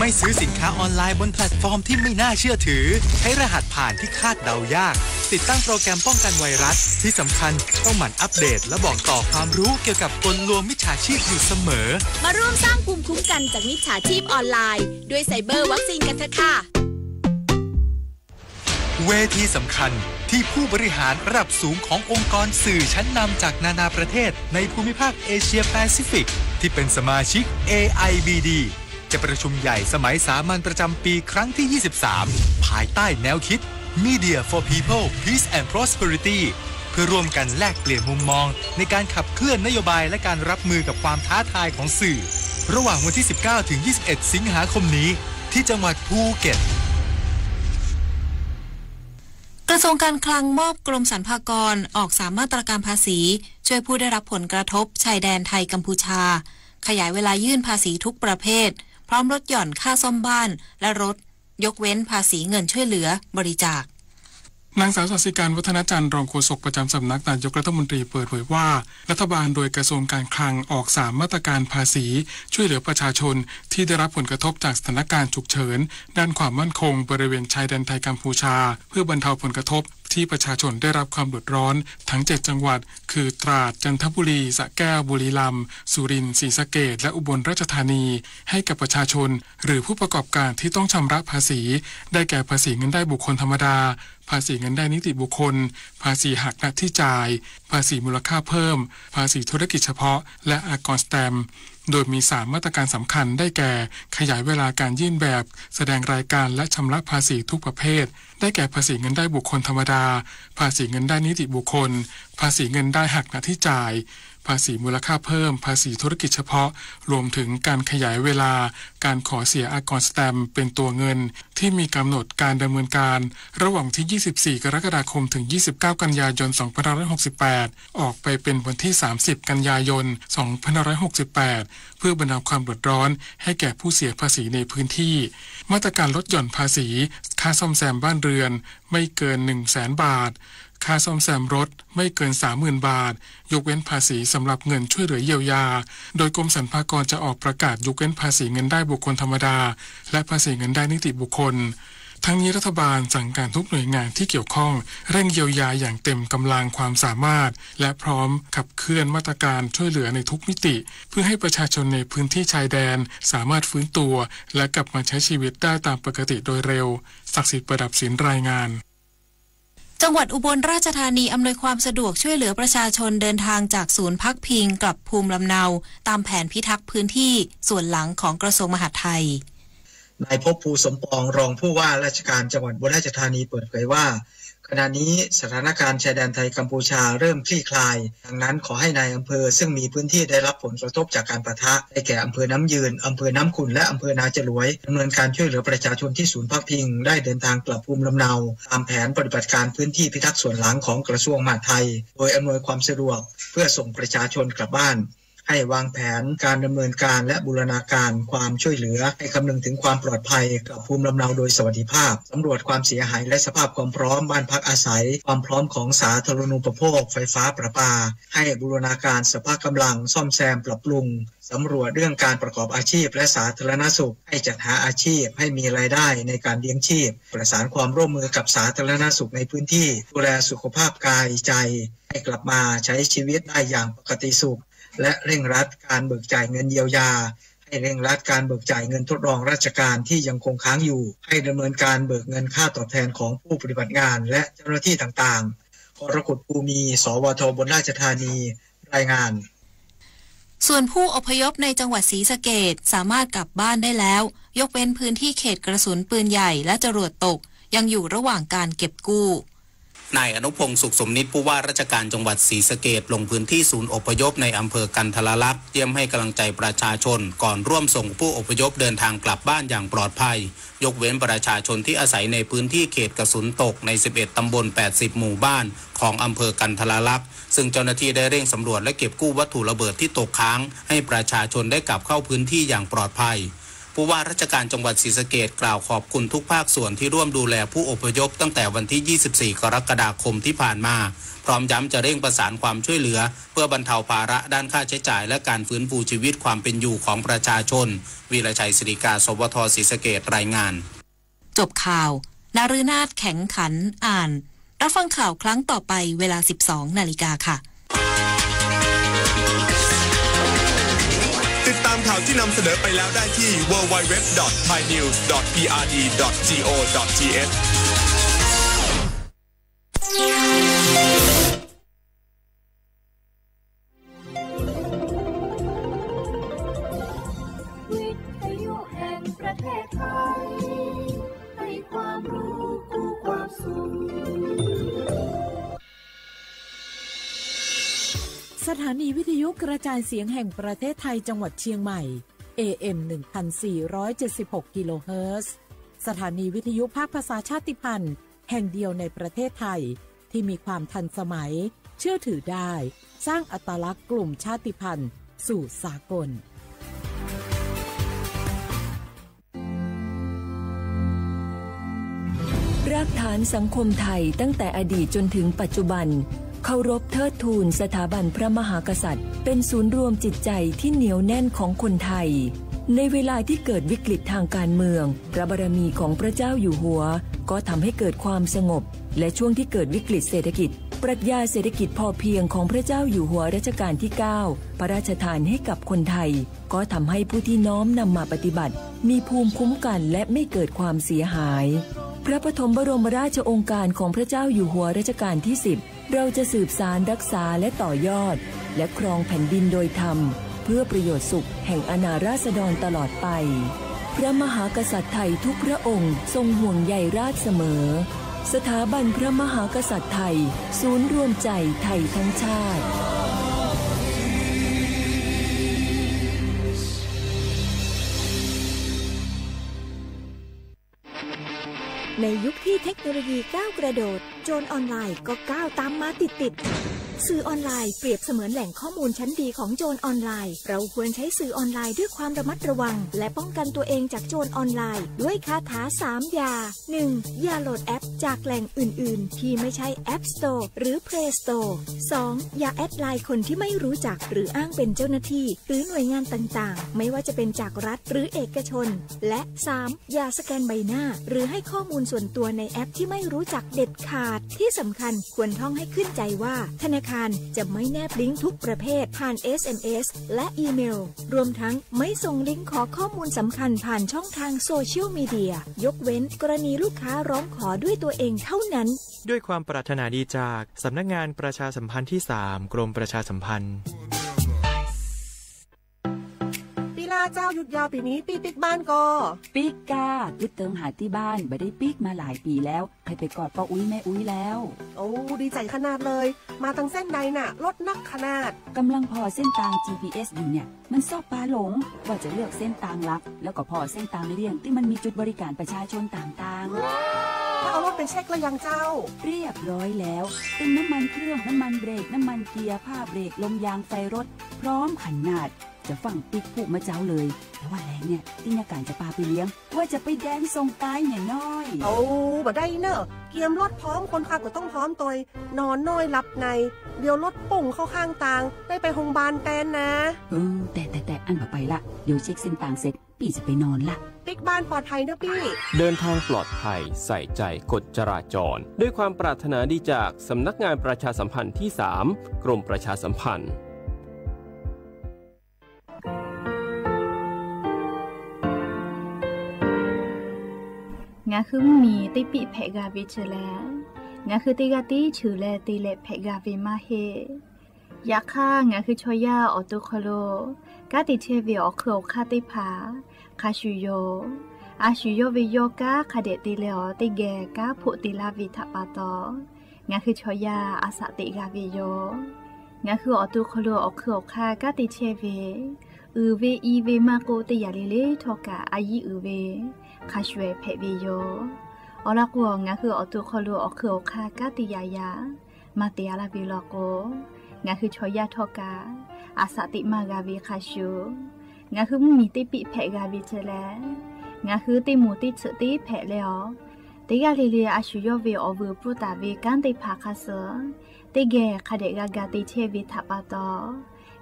ไม่ซื้อสินค้าออนไลน์บนแพลตฟอร์มที่ไม่น่าเชื่อถือ ใช้รหัสผ่านที่คาดเดายาก ติดตั้งโปรแกรมป้องกันไวรัส ที่สำคัญต้องหมั่นอัปเดตและบอกต่อความรู้เกี่ยวกับกลลวงมิจฉาชีพอยู่เสมอ มาร่วมสร้างภูมิคุ้มกันจากมิจฉาชีพออนไลน์ ด้วยไซเบอร์วัคซีนกันเถอะค่ะ เวทีสำคัญที่ผู้บริหารระดับสูงขององค์กรสื่อชั้นนำจากนานาประเทศในภูมิภาคเอเชียแปซิฟิก ที่เป็นสมาชิก เอไอบีดี จะประชุมใหญ่สมัยสามัญประจำปีครั้งที่ ยี่สิบสาม ภายใต้แนวคิด Media for People, Peace and Prosperity เพื่อร่วมกันแลกเปลี่ยนมุมมองในการขับเคลื่อนนโยบายและการรับมือกับความท้าทายของสื่อ ระหว่างวันที่ สิบเก้า ถึง ยี่สิบเอ็ด สิงหาคมนี้ ที่จังหวัดภูเก็ต กระทรวงการคลังมอบกรมสรรพากรออกสามมาตรการภาษี ช่วยผู้ได้รับผลกระทบชายแดนไทยกัมพูชา ขยายเวลายื่นภาษีทุกประเภท พร้อมลดหย่อนค่าซ่อมบ้านและรถ ยกเว้นภาษีเงินช่วยเหลือบริจาค นางสาว สศิการ วัฒนจันทร์ รองโฆษกประจำสำนักนายกรัฐมนตรีเปิดเผยว่า รัฐบาลโดยกระทรวงการคลังออกสามมาตรการภาษี ช่วยเหลือประชาชนที่ได้รับผลกระทบจากสถานการณ์ฉุกเฉิน ด้านความมั่นคงบริเวณชายแดนไทยกัมพูชา เพื่อบรรเทาผลกระทบที่ประชาชนได้รับความเดือดร้อนทั้งเจ็ดจังหวัด คือตราด จันทบุรี สระแก้ว บุรีรัมย์ สุรินทร์ ศรีสะเกษ และอุบลราชธานี ให้กับประชาชน หรือผู้ประกอบการที่ต้องชำระภาษี ได้แก่ภาษีเงินได้บุคคลธรรมดา ภาษีเงินได้นิติบุคคล ภาษีหักหน้าที่จ่าย ภาษีมูลค่าเพิ่ม ภาษีธุรกิจเฉพาะ และอากรสแตมป์ โดยมีสามมาตรการสำคัญ ได้แก่ ขยายเวลาการยื่นแบบแสดงรายการและชำระภาษีทุกประเภท ได้แก่ภาษีเงินได้บุคคลธรรมดา ภาษีเงินได้นิติบุคคล ภาษีเงินได้หักหน้าที่จ่าย ภาษีมูลค่าเพิ่ม ภาษีธุรกิจเฉพาะ รวมถึงการขยายเวลาการขอเสียอากรสแตมป์เป็นตัวเงิน ที่มีกำหนดการดำเนินการระหว่างวันที่ ยี่สิบสี่ กรกฎาคม ถึง ยี่สิบเก้า กันยายน สองพันห้าร้อยหกสิบแปด ออกไปเป็นวันที่ สามสิบ กันยายน สองพันห้าร้อยหกสิบแปด เพื่อบรรเทาความเดือดร้อนให้แก่ผู้เสียภาษีในพื้นที่ มาตรการลดหย่อนภาษี ค่าซ่อมแซมบ้านเรือน ไม่เกิน หนึ่งแสน บาท ค่าซ่อมแซมรถ ไม่เกิน สามหมื่น บาท ยกเว้นภาษีสำหรับเงินช่วยเหลือเยียวยา โดยกรมสรรพากรจะออกประกาศยกเว้นภาษีเงินได้บุคคลธรรมดา และภาษีเงินได้นิติบุคคล ทั้งนี้รัฐบาลสั่งการทุกหน่วยงานที่เกี่ยวข้อง เร่งเยียวยาอย่างเต็มกำลังความสามารถ และพร้อมขับเคลื่อนมาตรการช่วยเหลือในทุกมิติ เพื่อให้ประชาชนในพื้นที่ชายแดนสามารถฟื้นตัว และกลับมาใช้ชีวิตได้ตามปกติโดยเร็ว ศักดิ์สิทธิ์ ประดับศิลป์ รายงาน จังหวัดอุบลราชธานีอำนวยความสะดวกช่วยเหลือประชาชนเดินทางจากศูนย์พักพิงกลับภูมิลำเนา ตามแผนพิทักษ์พื้นที่ส่วนหลังของกระทรวงมหาดไทย นายภพภู สมปอง รองผู้ว่าราชการจังหวัดอุบลราชธานีเปิดเผยว่า ขณะนี้สถานการณ์ชายแดนไทยกัมพูชาเริ่มคลี่คลาย ดังนั้นขอให้นายอำเภอซึ่งมีพื้นที่ได้รับผลกระทบจากการปะทะ ได้แก่อำเภอน้ำยืน อำเภอน้ำขุ่น และอำเภอนาจรวย ดำเนินการช่วยเหลือประชาชนที่ศูนย์พักพิงได้เดินทางกลับภูมิลำเนา ตามแผนปฏิบัติการพื้นที่พิทักษ์ส่วนหลังของกระทรวงมหาดไทย โดยอำนวยความสะดวกเพื่อส่งประชาชนกลับบ้าน ให้วางแผนการดำเนินการและบูรณาการความช่วยเหลือ ให้คำนึงถึงความปลอดภัยกับภูมิลำเนาโดยสวัสดิภาพ สำรวจความเสียหายและสภาพความพร้อมบ้านพักอาศัย ความพร้อมของสาธารณูปโภค ไฟฟ้าประปา ให้บูรณาการสรรพกำลังซ่อมแซมปรับปรุง สำรวจเรื่องการประกอบอาชีพและสาธารณสุข ให้จัดหาอาชีพให้มีรายได้ในการเลี้ยงชีพ ประสานความร่วมมือกับสาธารณสุขในพื้นที่ ดูแลสุขภาพกายใจ ให้กลับมาใช้ชีวิตได้อย่างปกติสุข และเร่งรัดการเบิกจ่ายเงินเยียวยา ให้เร่งรัดการเบิกจ่ายเงินทดลองราชการที่ยังคงค้างอยู่ ให้ดำเนินการเบิกเงินค่าตอบแทนของผู้ปฏิบัติงานและเจ้าหน้าที่ต่างๆ กรกฎ ภูมี สวท อุบลราชธานี รายงาน ส่วนผู้อพยพในจังหวัดศรีสะเกษสามารถกลับบ้านได้แล้ว ยกเว้นพื้นที่เขตกระสุนปืนใหญ่และจรวดตก ยังอยู่ระหว่างการเก็บกู้ นายอนุพงษ์ สุขสมนิต ผู้ว่าราชการจังหวัดศรีสะเกษ ลงพื้นที่ศูนย์อพยพในอำเภอกันทรลักษณ์ เยี่ยมให้กำลังใจประชาชน ก่อนร่วมส่งผู้อพยพเดินทางกลับบ้านอย่างปลอดภัย ยกเว้นประชาชนที่อาศัยในพื้นที่เขตกระสุนตกใน สิบเอ็ด ตำบล แปดสิบ หมู่บ้าน ของอำเภอกันทรลักษณ์ ซึ่งเจ้าหน้าที่ได้เร่งสำรวจและเก็บกู้วัตถุระเบิดที่ตกค้าง ให้ประชาชนได้กลับเข้าพื้นที่อย่างปลอดภัย ผู้ว่าราชการจังหวัดศรีสะเกษกล่าวขอบคุณทุกภาคส่วนที่ร่วมดูแลผู้อพยพตั้งแต่วันที่ยี่สิบสี่กรกฎาคมที่ผ่านมา พร้อมย้ำจะเร่งประสานความช่วยเหลือ เพื่อบรรเทาภาระด้านค่าใช้จ่ายและการฟื้นฟูชีวิตความเป็นอยู่ของประชาชน วีรชัย ศิริกา สวท ศรีสะเกษ รายงาน จบข่าว นฤนาถ แข็งขัน อ่าน รับฟังข่าวครั้งต่อไปเวลาสิบสองนาฬิกาค่ะ ติดตามข่าวที่นำเสนอไปแล้วได้ที่ ดับเบิลยู ดับเบิลยู ดับเบิลยู ดอท ไทย นิวส์ ดอท พี อาร์ ดี ดอท จี โอ ดอท ที เอช วิทยุแห่งประเทศไทย ให้ความรู้คู่ความสุข สถานีวิทยุกระจายเสียงแห่งประเทศไทยจังหวัดเชียงใหม่ เอ เอ็ม หนึ่งพันสี่ร้อยเจ็ดสิบหก กิโลเฮิรตซ์ สถานีวิทยุภาคภาษาชาติพันธุ์แห่งเดียวในประเทศไทย ที่มีความทันสมัย เชื่อถือได้ สร้างอัตลักษณ์กลุ่มชาติพันธุ์สู่สากล รากฐานสังคมไทยตั้งแต่อดีตจนถึงปัจจุบัน เคารพเทิดทูนสถาบันพระมหากษัตริย์ เป็นศูนย์รวมจิตใจที่เหนียวแน่นของคนไทย ในเวลาที่เกิดวิกฤตทางการเมือง พระบารมีของพระเจ้าอยู่หัว ก็ทำให้เกิดความสงบ และช่วงที่เกิดวิกฤตเศรษฐกิจ ปรัชญาเศรษฐกิจพอเพียงของพระเจ้าอยู่หัวรัชกาลที่เก้า พระราชทานให้กับคนไทย ก็ทำให้ผู้ที่น้อมนำมาปฏิบัติ มีภูมิคุ้มกันและไม่เกิดความเสียหาย พระปฐมบรมราชโองการของพระเจ้าอยู่หัวรัชกาลที่สิบ เราจะสืบสานรักษาและต่อยอด และครองแผ่นดินโดยธรรม เพื่อประโยชน์สุขแห่งอาณาราษฎรตลอดไป พระมหากษัตริย์ไทยทุกพระองค์ทรงห่วงใยราษฎรเสมอ สถาบันพระมหากษัตริย์ไทย ศูนย์รวมใจไทยทั้งชาติ ในยุคที่เทคโนโลยีก้าวกระโดด โจรออนไลน์ก็ก้าวตามมาติดๆ สื่อออนไลน์เปรียบเสมือนแหล่งข้อมูลชั้นดีของโจรออนไลน์ เราควรใช้สื่อออนไลน์ด้วยความระมัดระวัง และป้องกันตัวเองจากโจรออนไลน์ ด้วยคาถาสามอย่า หนึ่ง อย่าโหลดแอปจากแหล่งอื่นๆ ที่ไม่ใช่ App Store หรือ Play Store สอง อย่าแอดไลน์คนที่ไม่รู้จัก หรืออ้างเป็นเจ้าหน้าที่ หรือหน่วยงานต่างๆ ไม่ว่าจะเป็นจากรัฐหรือเอกชน และ สาม อย่าสแกนใบหน้า หรือให้ข้อมูลส่วนตัวในแอปที่ไม่รู้จักเด็ดขาด ที่สำคัญควรท่องให้ขึ้นใจว่า ธนาคารจะไม่แนบลิงก์ทุกประเภทผ่าน เอส เอ็ม เอส และอีเมล รวมทั้งไม่ส่งลิงก์ขอข้อมูลสำคัญผ่านช่องทางโซเชียลมีเดีย ยกเว้นกรณีลูกค้าร้องขอด้วยตัวเองเท่านั้น ด้วยความปรารถนาดีจากสำนักงานประชาสัมพันธ์ที่สาม กรมประชาสัมพันธ์ ปีหน้าเจ้าหยุดยาวปีนี้ปี้ปิ๊กบ้านก่อ ปิ๊กก้า กึ๊ดเติงหาตี้บ้าน บ่ได้ปิ๊กมาหลายปี๋แล้ว ใค่ไปกอดป้ออุ๊ยแม่อุ๊ยแล้ว โอ้ ดีใจ๋ขนาดเลย มาตังเส้นใดน่ะ รถนักขนาด ก่ำลังผ่อเส้นตาง จีพีเอส อยู่เนี่ย มันซอบปาหลง ว่าจะเลือกเส้นตางหลัก แล้วก็ผ่อเส้นตางเลี่ยงตี้มันมีจุดบริการประชาชนต่างๆ แล้วเอารถไปเช็คแล้วยังเจ้า เรียบร้อยแล้ว ตึงน้ำมันเครื่อง น้ำมันเบรก น้ำมันเกียร์ ผ้าเบรก ลมยาง ไฟรถ พร้อมขนาด จะฟั่งปิ๊กผู้มาเจ๊าเลย แต่ว่าแหลงเนี่ย ตี้ยาก่านจะปาไปเลี้ยง ว่าจะไปแดนส่งกายเนี่ยน้อย โอ้ บ่ได้เน่อ เกียมรถพร้อม คนขับก็ต้องพร้อมตวย นอนน้อยหลับใน เดี๋ยวรถปุ่งเข้าข้างตาง ได้ไปโฮงพยาบาลแตนนะ เออ แต่ แต่ แต่ อั้นบ่ไปละ เดี๋ยวเช็คเส้นตางเสร็จ ปี้จะไปนอนละ ปิ๊กบ้านปลอดภัยเน่อปี้ เดินทางปลอดภัย ใส่ใจกฎจราจร ด้วยความปรารถนาดีจากสำนักงานประชาสัมพันธ์ที่สาม กรมประชาสัมพันธ์ Ngaˬ hui mvuhˇ miˬ teˇ piˆ hpehꞈ g'a ve chi leh, ngaˬ hui teˇ g'aˇ tiˉ cheuˬ leh te leh hpehꞈ g'a ve maˇ heˆ. Yaꞈ hk'aˇ, ngaˬ hui chaw yaˇ awˬ to hk'aw lo kanˉ te chehˇ ve awˬ hk'eun awˬ hk'aˇ teˇ hpaˍ hk'a shuˍ yoˬ. A shuˍ yawˇ ve yawˇ kanˉ hk'a dehꞈ te leh awˬ teˇ geh kanˉ hpoˆ te laˇ ve htaꞈ pa taw, ngaˬ hui chaw yaˇ a shaꞈ teꞈ g'a ve yoˬ. Ngaˬ hui awˬ to hk'aw lo awˬ hk'eun awˬ hk'aˇ kanˉ te chehˇ ve, uiˍ ve i ve maˇ k'oˆ, teˇ yanˇ le le htawˇ kaꞈ a yiˉ uiˍ ve hk'a shuˍ ehˍ hpehꞈ ve yoˬ. Awˬ lawn k'o, ngaˬ hui awˬ to hk'aw lo awˬ hk'eun awˬ hk'aˇ kanˉ te yaꞈ yaꞈ maˇ te a laˇ ve law k'o, ngaˬ hui chaw yaˇ htawˇ kaꞈ a shaꞈ teꞈ maˇ g'a ve hk'a shuˍ, Ngaˬ hui mvuhˇmiˬ teˇ piˆ hpehꞈ g'a ve chi lehˬ, ngaˬ hui teˇ moˍ teˇ ceuˬ teˇ hpehꞈ leh awˬ, teˇ g'aˇ le le a shu yawˇ ve awˬ vuiˬ pfuhˇ taˍ ve kanˉ teˇ hpaˍ hk'a suh, teˇ geh hk'a dehꞈ g'a ga te chehˇ ve htaꞈ pa taw,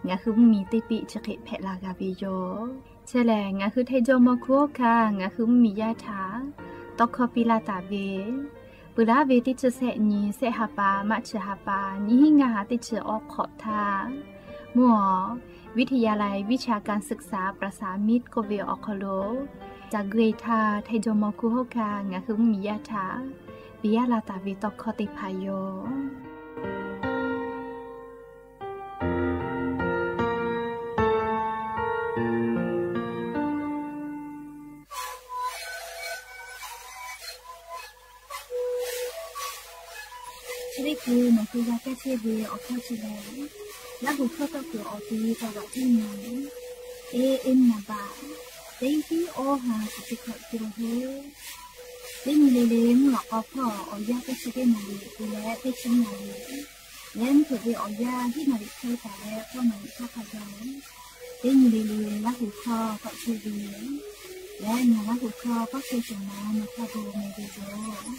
ngaˬ hui mvuhˇmiˬ teˇ piˆ chi hk'e hpehꞈ la g'a ve yoˬ. Chi lehˬ, ngaˬ hui Htaiˇ jawˇmawˇ hkunˉ hawˉ hkanˇ ngaˬ hui mvuhˇmiˬ yaˇ htaꞈ tawˇ hkawˇ piˇ laˇ taˍ ve, peuˬ laˉ ve teˇ chi sehˆ nyi sehˆ ha pa, March ha pa, nyiˇ hinˉ ngaˇ ha teˇ chi awˬ hk'awꞈ htaˇ, mvuhˇ awˬ วิทยาลัยวิชาการศึกษา ประสานมิตร k'oˆ ve awˬ hk'aw lo, caˬ gui htaˇ Htaiˇ jawˇmawˇ hkunˉ hawˉ hkanˇ ngaˬ hui mvuhˇmiˬ yaˇ htaꞈ piˇ laˇ taˍ ve tawˇ hkawˇ teˇ hpaˍ yoˬ. Chi teˇ hkui nawˬ hui g'a kaˇ chehˇ ve awˬ hkawˇ chi lehˬ, Laˇ huˍ hkawˇ tawˇ kuiˬ awˬ te taw g'aꞈ teˇ nyi, e e naˍ baꞈ teˇ hiˉ awˇ ha chi teˇ hkawꞈ te lo heˆ. Teˇ nyi le le mvuhˇ lawꞈ k'aw hpawˇ awˬ yanˇ teˇ chi teˇ naˍ riˍ te leh teˇ chi naˍ riˍ leh, mvuhˇ hpeuꞈ ve awˬ yanˇ hiˉ naˍ riˍ hk'e taˍ leh k'awˇ naˍ riˍ hk'aˇ hk'a gaˬ, teˇ nyi le le Laˇ huˍ hkawˇ tawˆ chehˇ ve lehˬ, ngaˬ Laˇ huˍ hkawˇ tawˆ chehˇ shawˍ ma nawˬ hk'a gu meh ve yoˬ.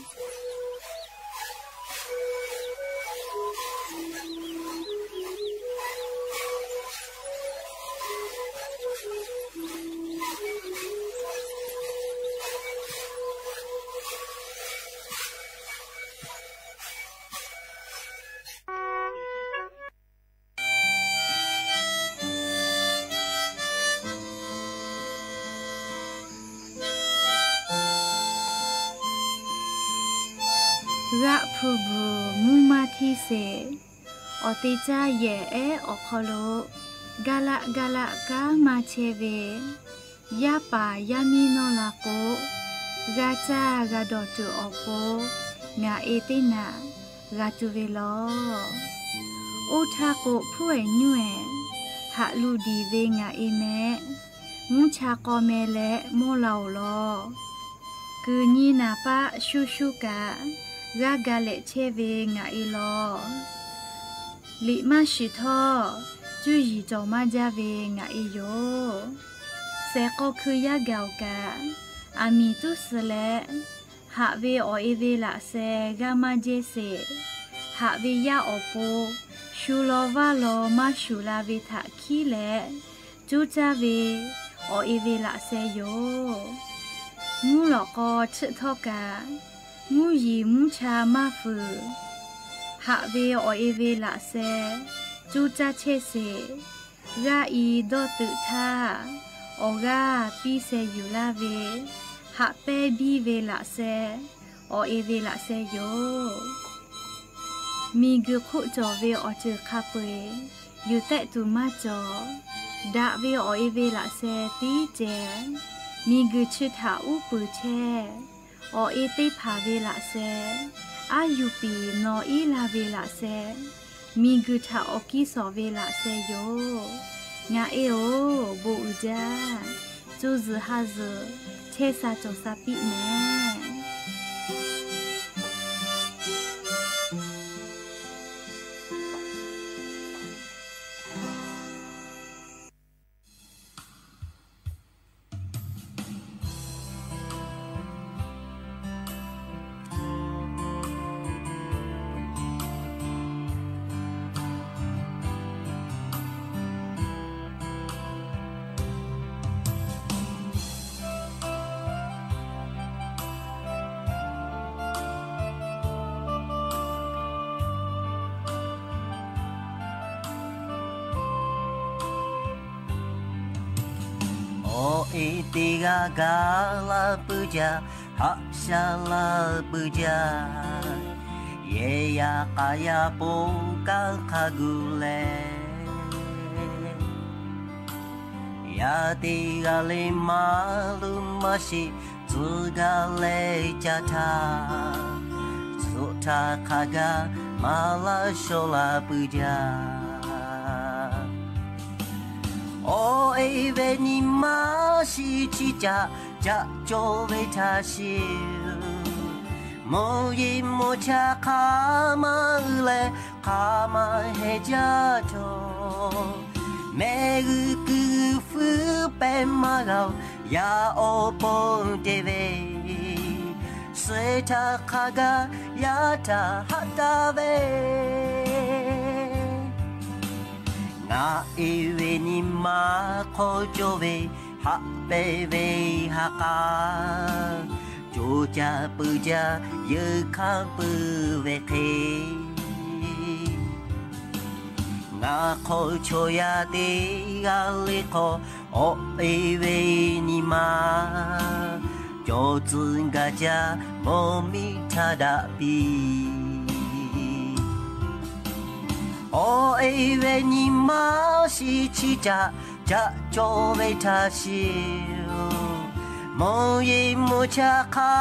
G'aˆ hpu bvuhˬ mvuhˇ maˇ htiˇ sheˍ. Awˬ te caˇ yehˬ ehˉ awˬ hk'aw lo, gaˇ laˆ gaˇ laˆ kanˉ maˇ chehˇ ve, yaˇ paˍ yaˇ miˇ nawˇ la k'o, g'a caˇ g'a dawˬ tuˬ awˬ pon ngaˬ e teˇ naꞈ g'a tuˬ ve lawˬ. Oˇ htaˇ k'o, hpuˉ ehˍ nyuˇ ehˍ haꞈ lu diˬ ve ngaˬ e mehˆ, mvuhˇ cha k'aw meh leh mawˇ la-oˬ lawˬ. Kuiˬ nyi naˍ paˆ shuˉ shuˉ kaꞈ g'aˇ ga lehꞈ chehˇ ve ngaˬ e lawˬ. Liꞈ maˇ shiˍ htawˇ, cuˇ yiˍ cawˬ maˇ jaˇ ve ngaˬ e yoˬ. Shehˍ k'aw hkui yaˇ gaˬ-oˬ kaꞈ, aˬ miˍ tuˉ suh leh, haꞈ ve awˬ e ve laꞈ sheh g'aˇ maˇ jehˇ sheˍ. Haꞈ ve yaˇ awˬ pon shu law vaˇ law maˇ shuˍ la ve htaꞈ hkiˉ leh, cuˇ caˇ ve awˬ e ve laꞈ sheh yoˬ. Mvuhˇ lawꞈ k'aw chiˆ htawˇ kaꞈ, mvuhˇ yiˍ mvuhˇ cha maˇ fuiˍ. Haꞈ ve awˬ e ve laꞈ sheh cuˇ caˇ chehˇ sheˍ. G'aˇ i dawˇ teuꞈ htaˇ, awˬ g'aˇ piˇ sheh yuˬ laˇ ve, haꞈ pehˇ biˇ ve laꞈ sheh, awˬ e ve laꞈ sheh yoˬ. Miˬ guiˬ hk'oˆ cawˬ ve awˬ ceuˬ hk'a peu-eˬ yuˬ tehˆ tuˬ maˇ cawˬ. Daꞈ ve awˬ e ve laꞈ sheh tiˉ ceh, miˬ guiˬ chi htaꞈ uˉ peunˍ chehˇ. Awˬ e teˇ hpaˍ ve laꞈ sheh, aˉ yuˬ piˍ nawˬ iˉ la ve laꞈ sheh, miˬ guiˬ htaꞈ awˬ kiˇ shawˍ ve laꞈ sheh yoˬ. Ngaˬ e-oˬ, bon uiˍ jaˇ. Co zuhˬ ha zuhˬ chehˇ sha cawˬ sha piˆ mehˍ. Awˬ e teˇ g'aˇ gaˬ la peuˬ jaˇ, haꞈ sha la peuˬ jaˇ. Yehˬ yaˇ k'a yaˇ po kanˉ hk'a gu leh, yaˇ teˇ g'aˇ le maˇ luˬ maˇ sheˍ, tcuh gaˇ leh caˇ htaˇ, tcuh htaˇ hk'a gaˇ maˇ laˇ shawˍ la peuˬ jaˇ. Awˬ e ve nyi ma shiˍ chi caꞈ, caꞈ cawˬ ve htaꞈ shiˍ. Mvuhˇ yeˬ mvuhˇ cha hk'a maˇ uiˍ leh, hk'a maˇ heh jaˇ cawˬ. Mehˆ g'uiˬ kuiˬ g'uiˬ fuiˉ pehˇ maˇ g'a-oˬ, yaꞈ awˬ pon te ve, suh htaˇ hk'a gaˇ yaˇ htaꞈ haꞈ taˍ ve. Ngaˬ e ve nyi ma hk'aw cawˬ ve, haꞈ pehnˇ ve ha k'a, co caˇ puiˉ jaˇ yeˬ hkanˇ puiˉ ve hk'e, ngaˬ hk'aw chaw yaˇ teˇ g'aˇ le hk'aw, awˬ e ve nyi ma cawˬ tcuh gaˇ jaˇ mawˬ miˇ htaˇ daꞈ piˇ. Awˬ e ve nyi ma shiˍ chiˇ caꞈ caꞈ cawˬ ve htaꞈ shiˍ-oˬ, mvuhˇ yeˬ mvuhˇ chaˇ hk'a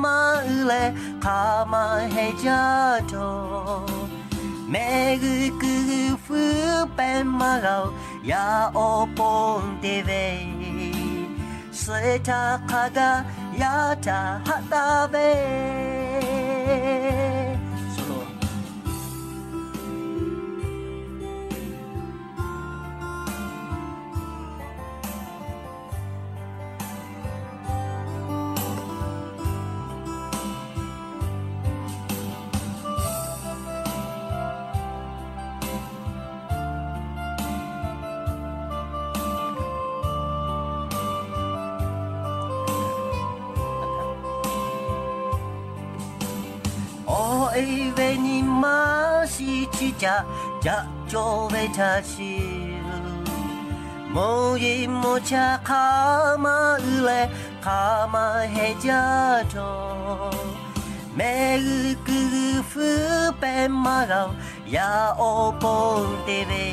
maˇ uiˍ leh hk'a maˇ heh jaˇ htawˇ, mehˆ g'uˇ kuiˬ g'uˇ fuiˉ pehˇ maˇ g'a-oˬ, yaꞈ awˬ pon te ve, suh htaˇ hk'a gaˇ yaˇ htaꞈ haꞈ taˍ ve. Awˬ e ve nyi ma shiˍ chiˇ caꞈ caꞈ cawˬ ve htaꞈ shiˍ-oˬ, mvuhˇ yeˬ mvuhˇ chaˇ hk'a maˇ uiˍ leh hk'a maˇ heh jaˇ htawˇ, mehˆ g'uˇ kuiˬ g'uˇ fuiˉ pehˇ maˇ g'a-oˬ, yaꞈ awˬ pon te ve,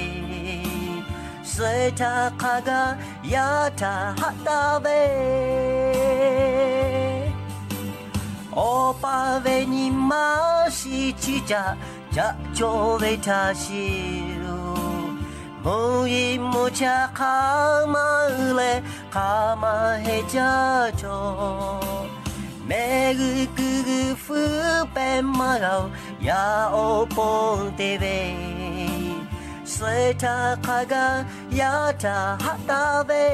suh htaˇ hk'a gaˇ yaˇ htaꞈ haꞈ taˍ ve. Awˬ pa ve nyi ma shiˍ chiˇ caꞈ caꞈ cawˬ ve htaꞈ shiˍ-oˬ, mvuhˇ yeˬ mvuhˇ chaˇ hk'a maˇ uiˍ leh hk'a maˇ heh jaˇ htawˇ, mehˆ g'uˇ kuiˬ g'uˇ fuiˉ pehˇ maˇ g'a-oˬ, yaꞈ awˬ pon te ve, suh htaˇ hk'a gaˇ yaˇ htaꞈ haꞈ taˍ ve.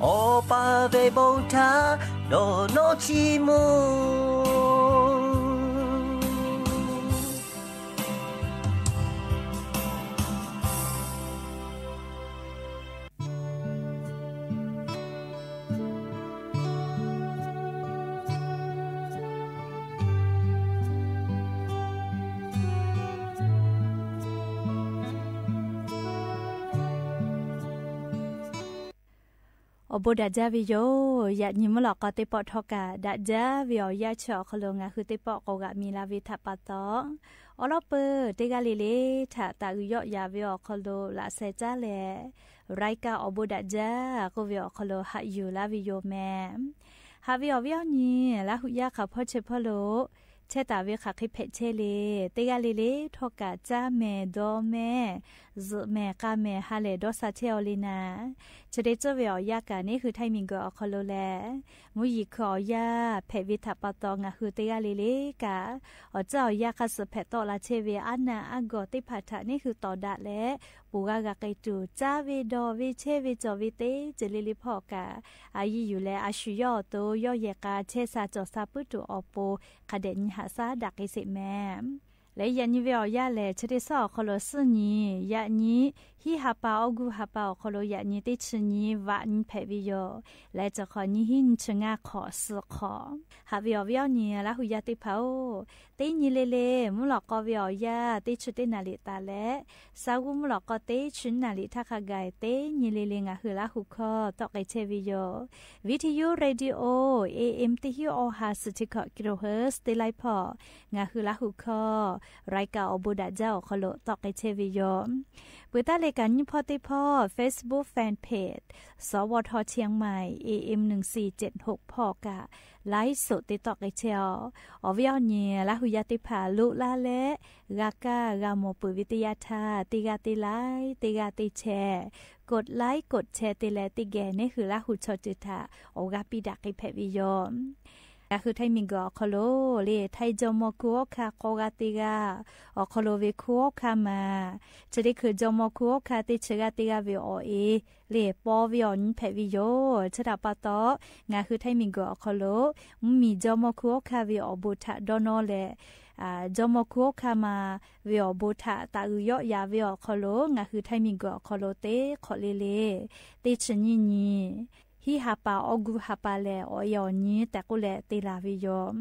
Awˬ pa ve bon htaꞈ dawˇ nawˇ chiˇ mvuh. Awˬ bon daꞈ jaˇ ve yoˬ. Yaꞈ nyi mvuhˇ lawꞈ k'aw teˇ pawˆ htawˇ kaꞈ daꞈ jaˇ ve awˬ yanˇ chi awˬ hk'aw lo ngaˬ hui teˇ pawˆ k'awꞈ g'aꞈ mi la ve htaꞈ pa taw, awˉ lawˉ peuˬ teˇ g'aˇ le le htaꞈ taˍ uiˍ yawˆ yaꞈ ve awˬ hk'aw lo laꞈ sheh caˉ leh, รายการ awˬ bon daꞈ jaˇ k'oˆ ve awˬ hk'aw lo haꞈ yuˬ laˇ ve yoˬ mehˍ. Haꞈ ve awˬ viˉ awˬ nyi, Laˇ huˍ yaˇ hk'aˬ hpawˇ chi hpawˇ lo chehˇ taˍ ve hk'aˬ hk'e hpehꞈ chehˇ le, teˇ g'aˇ le le htawˇ kaꞈ caˇ mehˍ dawˇ mehˍ zuhꞈ mehˍ k'a mehˍ ha lehˬ dawˇ sha chehˇ-aw le naˍ. Chi teˇ ceuˬ ve awˬ yanˇ kaꞈ neˇ hui htaiˇ miˬguiˬ awˬ hk'aw lo lehˬ, mvuhˇ yeˬ hkui awˬ yanˇ hpehꞈ ve htaꞈ pa taw ngaˬ hui teˇ g'aˇ le le kaꞈ awˬ tcuhˉ awˬ yanˇ hk'a suhˍ hpehꞈ tawˆ la chehˇ ve aˉ naˆ aˉ gawˬ teˇ hpaˍ htaꞈ neˇ hui tawˍ daꞈ leh, ponˬ g'a g'a k'ai tuˬ caˇ ve dawˬ ve chehˇ ve cawˬ ve teˇ ceuˬ le le hpawˇ kaꞈ a yiˇ yuˬ leh a shu yawˇ awˬ to yawˇ yehˬ k'a chehˇ sha cawˬ sha puiˉ tuˬ awˬ pon hk'a dehꞈ nyi haꞈ shaˉ daꞈ k'ai sheˍ mehˍ. Leh yaꞈ nyi ve awˬ yanˇ lehˬ, chi teˇ suhˉ awˬ hk'aw lo suhˉ nyi, yaꞈ nyi hiˉ ha pa awˇ guˇ ha pa awˬ hk'aw lo yaꞈ nyi teˇ chi nyi vaꞈ nyi hpehꞈ ve yoˬ. Leh cawˬ hk'awꞈ nyi hiˉ nyi chi ngaˇ hk'awꞈ suhˍ hk'awꞈ. Haꞈ ve awˬ viˉ awˬ nyi Laˇ huˍ yaˇ teˇ hpaˍ-oˬ, teˇ nyi le le mvuhˇ lawꞈ k'aw ve awˬ yanˇ teˇ chi teˇ naˍ riˍ taˍ leh, shaˉ g'uˇ mvuhˇ lawꞈ k'aw teˇ chi naˍ riˍ htaˇ hk'a gaˬ teˇ nyi le le ngaˬ hui Laˇ huˍ hkawˇ tawˆ k'ai chehˇ ve yoˬ. Video Radio A M teˇ hinˉ awˬ ha suhˍ chi hkawꞈ kilohertz teˇ laiˉ hpawˇ ngaˬ hui Laˇ huˍ hkawˇ รายการ awˬ bon daꞈ jaˇ awˬ hk'aw lo tawˆ k'ai chehˇ ve yoˬ. Peuˬ taˉ leh kaꞈ nyiˇ hpawˇ teˇ hpawˇ Facebook Fan Page สวท เชียงใหม่ A M หนึ่งสี่เจ็ดหก hpawˇ kaꞈ ไลฟ์สด te tawˆ k'ai chehˇ-aˬ. Awˬ viˉ awˬ nyi Laˇ huˍ yaˇ teˇ hpaˍ loꞈ laˇ leh g'a kaˇ g'a mawˬ peuˬ ve teˇ yanˇ htaˇ, teˇ g'aˇ teˇ laiˉ, teˇ g'aˇ teˇ chehˇ, กดไลค์ กดแชร์ te leh teˇ geh neˇ hui Laˇ huˍ chaw ceuˬ htaꞈ awˬ g'aˇ piˇ daꞈ k'ai hpehꞈ ve yoˬ. Ngaˬ hui Htaiˇ miˬguiˬ awˬ hk'aw lo le, Htaiˇ jawˇmawˇ hkunˉ hawˉ hkanˇ k'awˇ g'aˇ teˇ g'aˇ awˬ hk'aw lo ve hkunˉ hawˉ hkanˇ ma, chi teˇ hkui jawˇmawˇ hkunˉ hawˉ hkanˇ teˇ chi g'aˇ teˇ g'aˇ ve awˬ e le, paw ve awˬ nyi hpehꞈ ve yoˬ. Chi htaꞈ pa taw, ngaˬ hui Htaiˇ miˬguiˬ awˬ hk'aw lo mvuhˇmiˬ jawˇmawˇ hkunˉ hawˉ hkanˇ ve awˬ bon htaꞈ dawˇ nawˇ leh, jawˇmawˇ hkunˉ hawˉ hkanˇ ma ve awˬ bon htaꞈ taˍ uiˍ yawˆ yan ve awˬ hk'aw lo ngaˬ hui Htaiˇ miˬguiˬ awˬ hk'aw lo teˇ hk'awꞈ le le, teˇ chi nyiˇ nyi, hiˉ ha pa awˇ gu ha pa lehˬ, awˬ e awˬ nyi tehꞈ k'oˆ leh te laˬ ve yoˬ.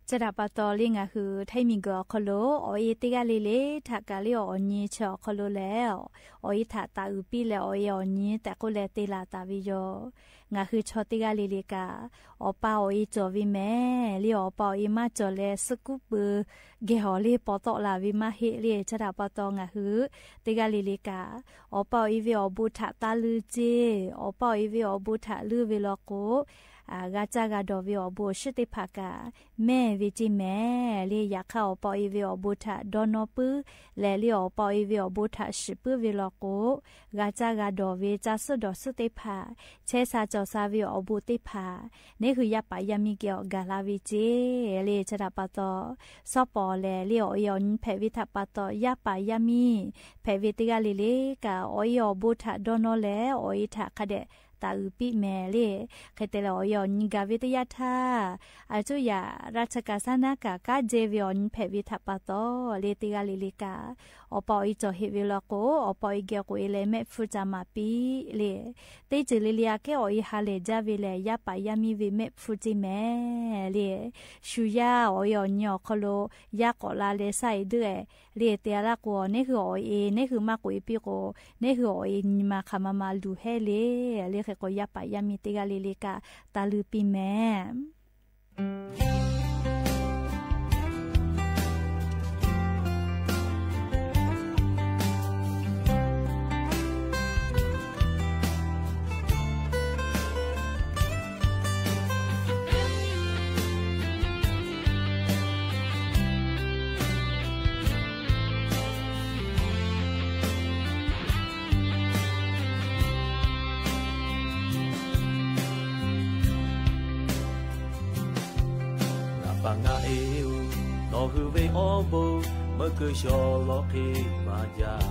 Chi htaꞈ pa taw le, ngaˬ hui Htaiˇ miˬguiˬ awˬ hk'aw lo awˬ e teˇ g'aˇ le le htaꞈ kaꞈ le, awˬ nyi chi awˬ hk'aw lo lehˬ, awˬ e htaꞈ taˍ uiˍ piˇ leh, awˬ e awˬ nyi tehꞈ k'oˆ leh te laˬ taˍ ve yoˬ. Ngaˬ hui chaw teˇ g'aˇ le le kaꞈ, awˬ pa awˬ e cawˬ ve mehˍ le, awˬ pa awˬ e maˇ cawˬ leh suhˉ kuˉ pui geh awˬ le paw tawˆ laˬ ve maˇ heˆ le. Chi htaꞈ pa taw, ngaˬ hui teˇ g'aˇ le le kaꞈ, awˬ pa awˬ e ve awˬ bon htaꞈ taˇ luˇ ceˇ. Awˬ pa awˬ e ve awˬ bon htaꞈ luˇ ve law k'o, g'a caˇ g'a dawˬ ve awˬ bon awˬ shiˉ teˇ hpaˍ kaꞈ mehˇ ve ceˇ mehˍ le. Yaꞈ hk'aˇ, awˬ pa awˬ e ve awˬ bon htaꞈ dawˇ nawˇ puiˉ leh le, awˬ pa awˬ e ve awˬ bon htaꞈ shiˍ puiˉ ve law k'o, g'a caˇ g'a dawˬ ve caˇ suhˉ dawˬ suhˉ teˇ hpaˍ, chehˇ sha cawˬ sha ve awˬ bon teˇ hpaˍ, neˇ hui yaˇ paˍ yaˇ miˇ geh awˬ gaˬ la ve ceˇ le. Chi htaꞈ pa taw, shawˉ pawˍ lehˬ le, awˬ e awˬ nyi hpehꞈ ve htaꞈ pa taw, yaˇ paˍ yaˇ miˇ hpehꞈ ve teˇ g'aˇ le le kaꞈ, awˬ e awˬ bon htaꞈ dawˇ nawˇ leh, awˬ e htaꞈ hk'a dehꞈ taˍ uiˍ piˇ mehˍ le. Hk'e te leh, awˬ e awˬ nyi gaˬ ve teˇ yanˇ htaˇ, a cuˇ yaꞈ ราชการ saˉ naˉ kaꞈ kanˉ jehˇ ve awˬ nyi hpehꞈ ve htaꞈ pa taw le, teˇ g'aˇ le le kaꞈ, awˬ pa awˬ e cawˬ heꞈ ve law k'o, awˬ pa awˬ e geh k'oꞈ e leh mehˆ hpfuhˇ ca maˍ piˇ le. Teˇ ceuˬ le le aꞈ kehˉ awˬ e ha lehˬ jaˇ ve lehˬ, yaˇ paˍ yaˇ miˇ ve mehˆ hpfuhˇ ceˇ mehˍ le. Shu yaˇ awˬ e awˬ nyi awˬ hk'aw lo yaˇ k'awꞈ la leh shaˉ e duiˆ e le, te a laˇ k'o, neˇ hui awˬ e neˇ hui maˇ k'oꞈ e piˇ k'o, neˇ hui awˬ e nyi ma hk'aˬ ma ma luˬ hehˉ le. Le hk'e k'o, yaˇ paˍ yaˇ miˇ teˇ g'aˇ le le kaꞈ taˍ luˇ piˇ mehˍ. Ngaˬ pa ngaˆ e-oˬ, nawˬ hui ve awˬ bon meuˆ keu shawˍ lawˬ hk'e maˇ jaˇ.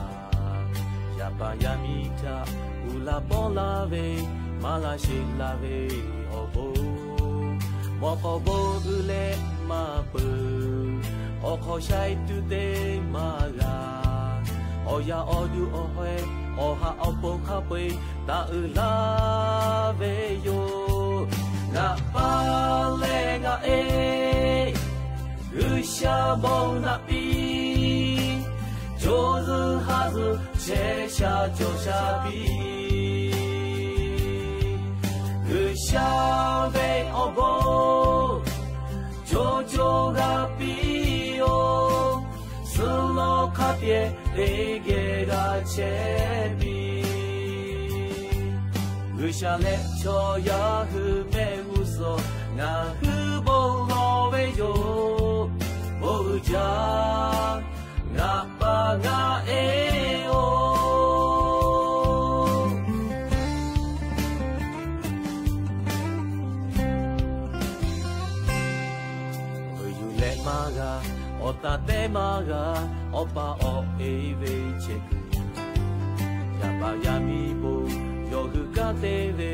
Yaˇ paˍ yaˇ miˇ htaꞈ uiˍ la pawˆ laˇ ve, maˇ laˇ sheˍ laˇ ve awˬ bon, mawꞈ k'aw bon uiˍ leh maˇ peuˬ. Awˬ hk'aw shaiˉ tuˬ teˇ maˇ g'a, awˬ yaˇ awˬ duˬ awˬ hawehˇ, awˬ ha awˬ pon hk'a peu-eˬ taˍ uiˍ laˇ ve yoˬ. Ngaˬ pa leh ngaˆ e, G'uiˬsha bon naꞈ piˇ, co zuhˬ ha zuhˬ chehˇ sha cawˬ sha piˇ. G'uiˬsha ve awˬ bon co co g'a piˇ-oˬ, suhˍ lawˬ hk'a pehꞈ teˇ geh g'a chehˇ piˇ. G'uiˬsha leh chaw yaˇ hui mehˆ g'uˇ suhˍ, ngaˬ hui bon lawˬ ve yoˬ. Bon uiˍ jaˇ, ngaˬ pa ngaˆ e-oˬ. Uiˍ yuˬ leh maˇ g'a, awˬ taˍ tehˉ maˇ g'a, awˬ pa awˬ e ve chehˇ kuiˬ. Yaˇ paˍ yaˇ miˇ bon yawˇ hui kanˉ te ve,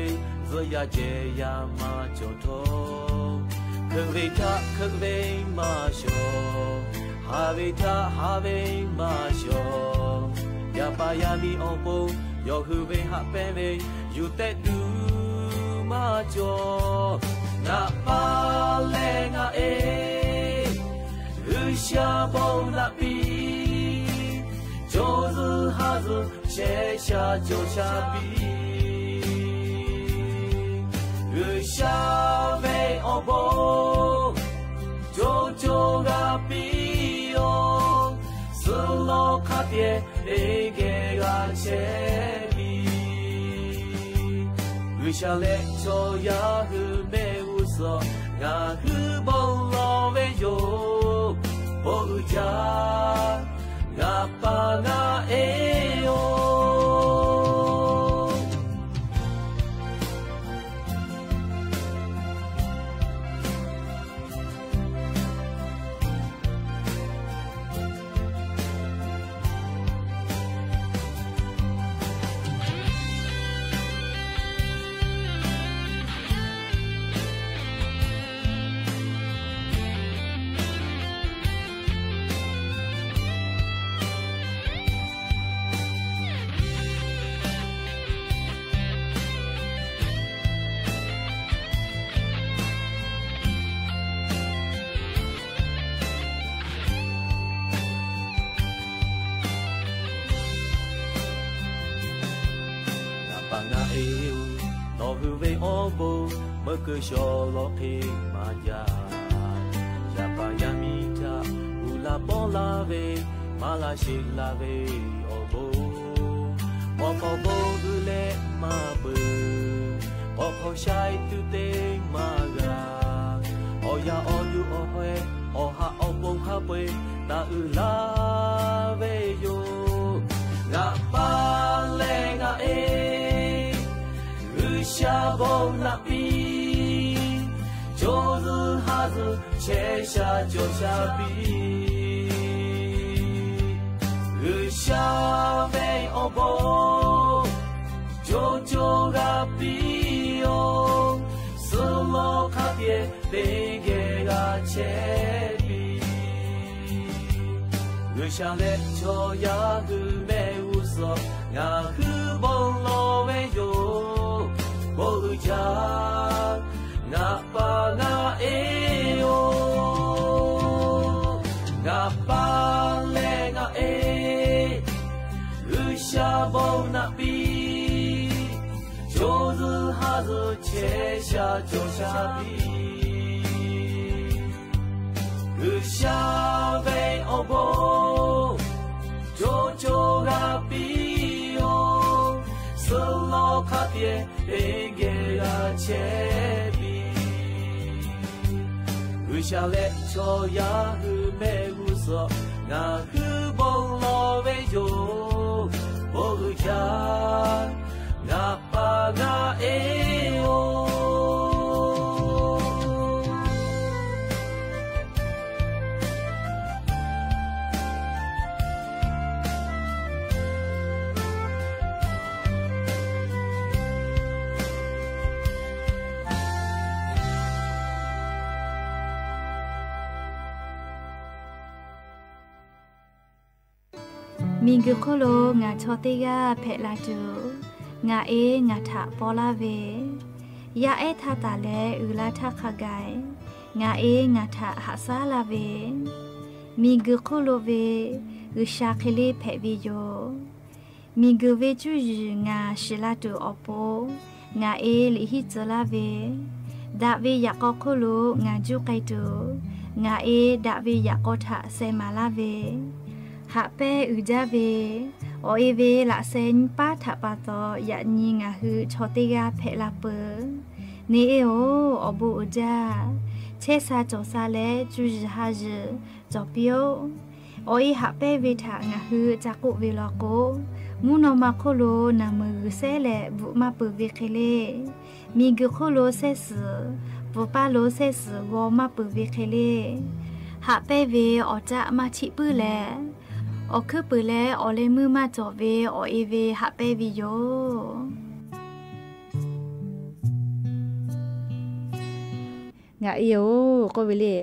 zuhꞈ yaˇ cehˬ yaˇ maˇ cawˬ htawˇ, hkeuꞈ ve htaꞈ hkeuꞈ ve maˇ shawˍ, ha ve htaꞈ ha ve maˇ shawˍ. Yaˇ paˍ yaˇ miˇ awˬ pon yawˇ hui ve haꞈ pehnˇ ve yuˬ tehꞈ tuˬ maˇ cawˬ. Ngaˬ pa leh ngaˆ e, G'uiˬsha bon naꞈ piˇ, co zuhˬ ha zuhˬ chehˇ sha cawˬ sha piˇ. G'uiˬsha ve awˬ bon co co g'a piˇ-oˬ, suhˍ lawˬ hk'a pehꞈ teˇ geh g'a chehˇ piˇ. G'uiˬsha leh chaw yaˇ hui mehˆ g'uˇ suhˍ, ngaˬ hui bon lawˬ ve yoˬ. Bon uiˍ jaˇ, ngaˬ pa ngaˆ e-oˬ. Hui ve awˬ bon meuˇ keu shawˍ lawˬ hk'e maˇ jaˇ. Yaꞈ paˍ yaˇ miˇ htaꞈ uiˍ la pawˆ laˇ ve, maˇ laˇ sheˍ laˇ ve awˬ bon, k'awꞈ hk'aw bon g'uiˬ leh maˇ peuˬ. K'awꞈ hk'aw shaiˍ tuˬ te maˇ g'a. Awˬ yaˇ awˬ yuˬ awˬ hawehˇ, awˬ haꞈ awˬ pon hk'a peu-eˬ taˇ uiˍ laˇ ve yoˬ. Ngaˬ pa leh ngaˬ e G'uiˬsha bon naꞈ piˇ. Co zuhˬ ha zuhˬ chehˇ sha cawˬ sha piˇ. G'uiˬsha ve awˬ bon co co g'a piˇ-oˬ. Suhˍ lawˬ hk'a pehꞈ teˇ geh g'a chehˇ piˇ. G'uiˬsha leh chaw yaˇ hui mehˆ g'uˇ suhˍ ngaˬ hui bon lawˬ ve yoˬ. Bon uiˍ jaˇ ngaˬ pa ngaˬ e-oˬ. Ngaˬ pa leh ngaˬ e G'uiˬsha bon naꞈ piˇ. Co zuhˬ ha zuhˬ chehˇ sha cawˬ sha piˇ. G'uiˬsha ve awˬ bon co co g'a piˇ-oˬ. Suhˍ lawˬ hk'a pehꞈ teˇ geh g'a chehˇ piˇ. G'uiˬsha leh chaw yaˇ hui mehˆ g'uˇ suhˍ ngaˬ hui bon lawˬ ve yoˬ. Bon uiˍ jaˇ ngaˬ pa ngaˬ e-oˬ. Miˬguiˬ hk'oˆ lo ngaˬ chaw teˇ g'aˇ hpehꞈ la tuˬ, ngaˬ e ngaˬ htaꞈ paw laˇ ve, yaˇ ehˉ htaˇ taˍ leh uiˍ la htaˇ hk'a gaˬ, ngaˬ e ngaˬ htaꞈ haꞈ shaˉ laˇ ve, miˬguiˬ hk'oˆ lo ve G'uiˬsha hk'e le hpehꞈ ve yoˬ. Miˬguiˬ ve cuˇ yiˍ ngaˬ shiˍ la tuˬ awˬ pon, ngaˬ e liꞈ hiˉ tcuh laˇ ve, daꞈ ve yaꞈ k'aw hk'oˆ lo ngaˬ juˇ k'ai tuˬ, ngaˬ e daꞈ ve yaꞈ k'aw htaꞈ sheh maˍ laˇ ve, haꞈ pehnˇ uiˍ jaˇ ve, awˬ e ve laꞈ sheh nyiˇ paˉ htaꞈ pa taw yaꞈ nyi ngaˬ hui chaw teˇ g'aˇ hpehꞈ la peuˬ. Neˇ e-oˬ, awˬ bon uiˍ jaˇ. Chehˇ sha cawˬ sha leh cuˇ yiˍ ha yiˍ cawˬ piˇ-oˆ. Awˬ e haꞈ pehnˇ ve htaꞈ ngaˬ hui ca k'oˆ ve law k'o, mvuhˇ naw ma hk'oˆ lo naˬ meuˍ g'uiˬ shehˉ leh bvuhꞈ maˇ peuˬ ve hk'e le, miˬguiˬ hk'oˆ lo shehˇ suhˍ, pfuhˍ paˇ lo shehˇ suhˍ g'aw maˇ peuˬ ve hk'e le, haꞈ pehnˇ ve awˬ caˆ maˇ chiˆ puiˉ leh, awˬ hkuiˉ puiˍ leh awˬ leh meuˇ maˇ cawˬ ve awˬ e ve haꞈ pehnˇ ve yoˬ. Ngaˬ e-oˬ k'oˆ ve le,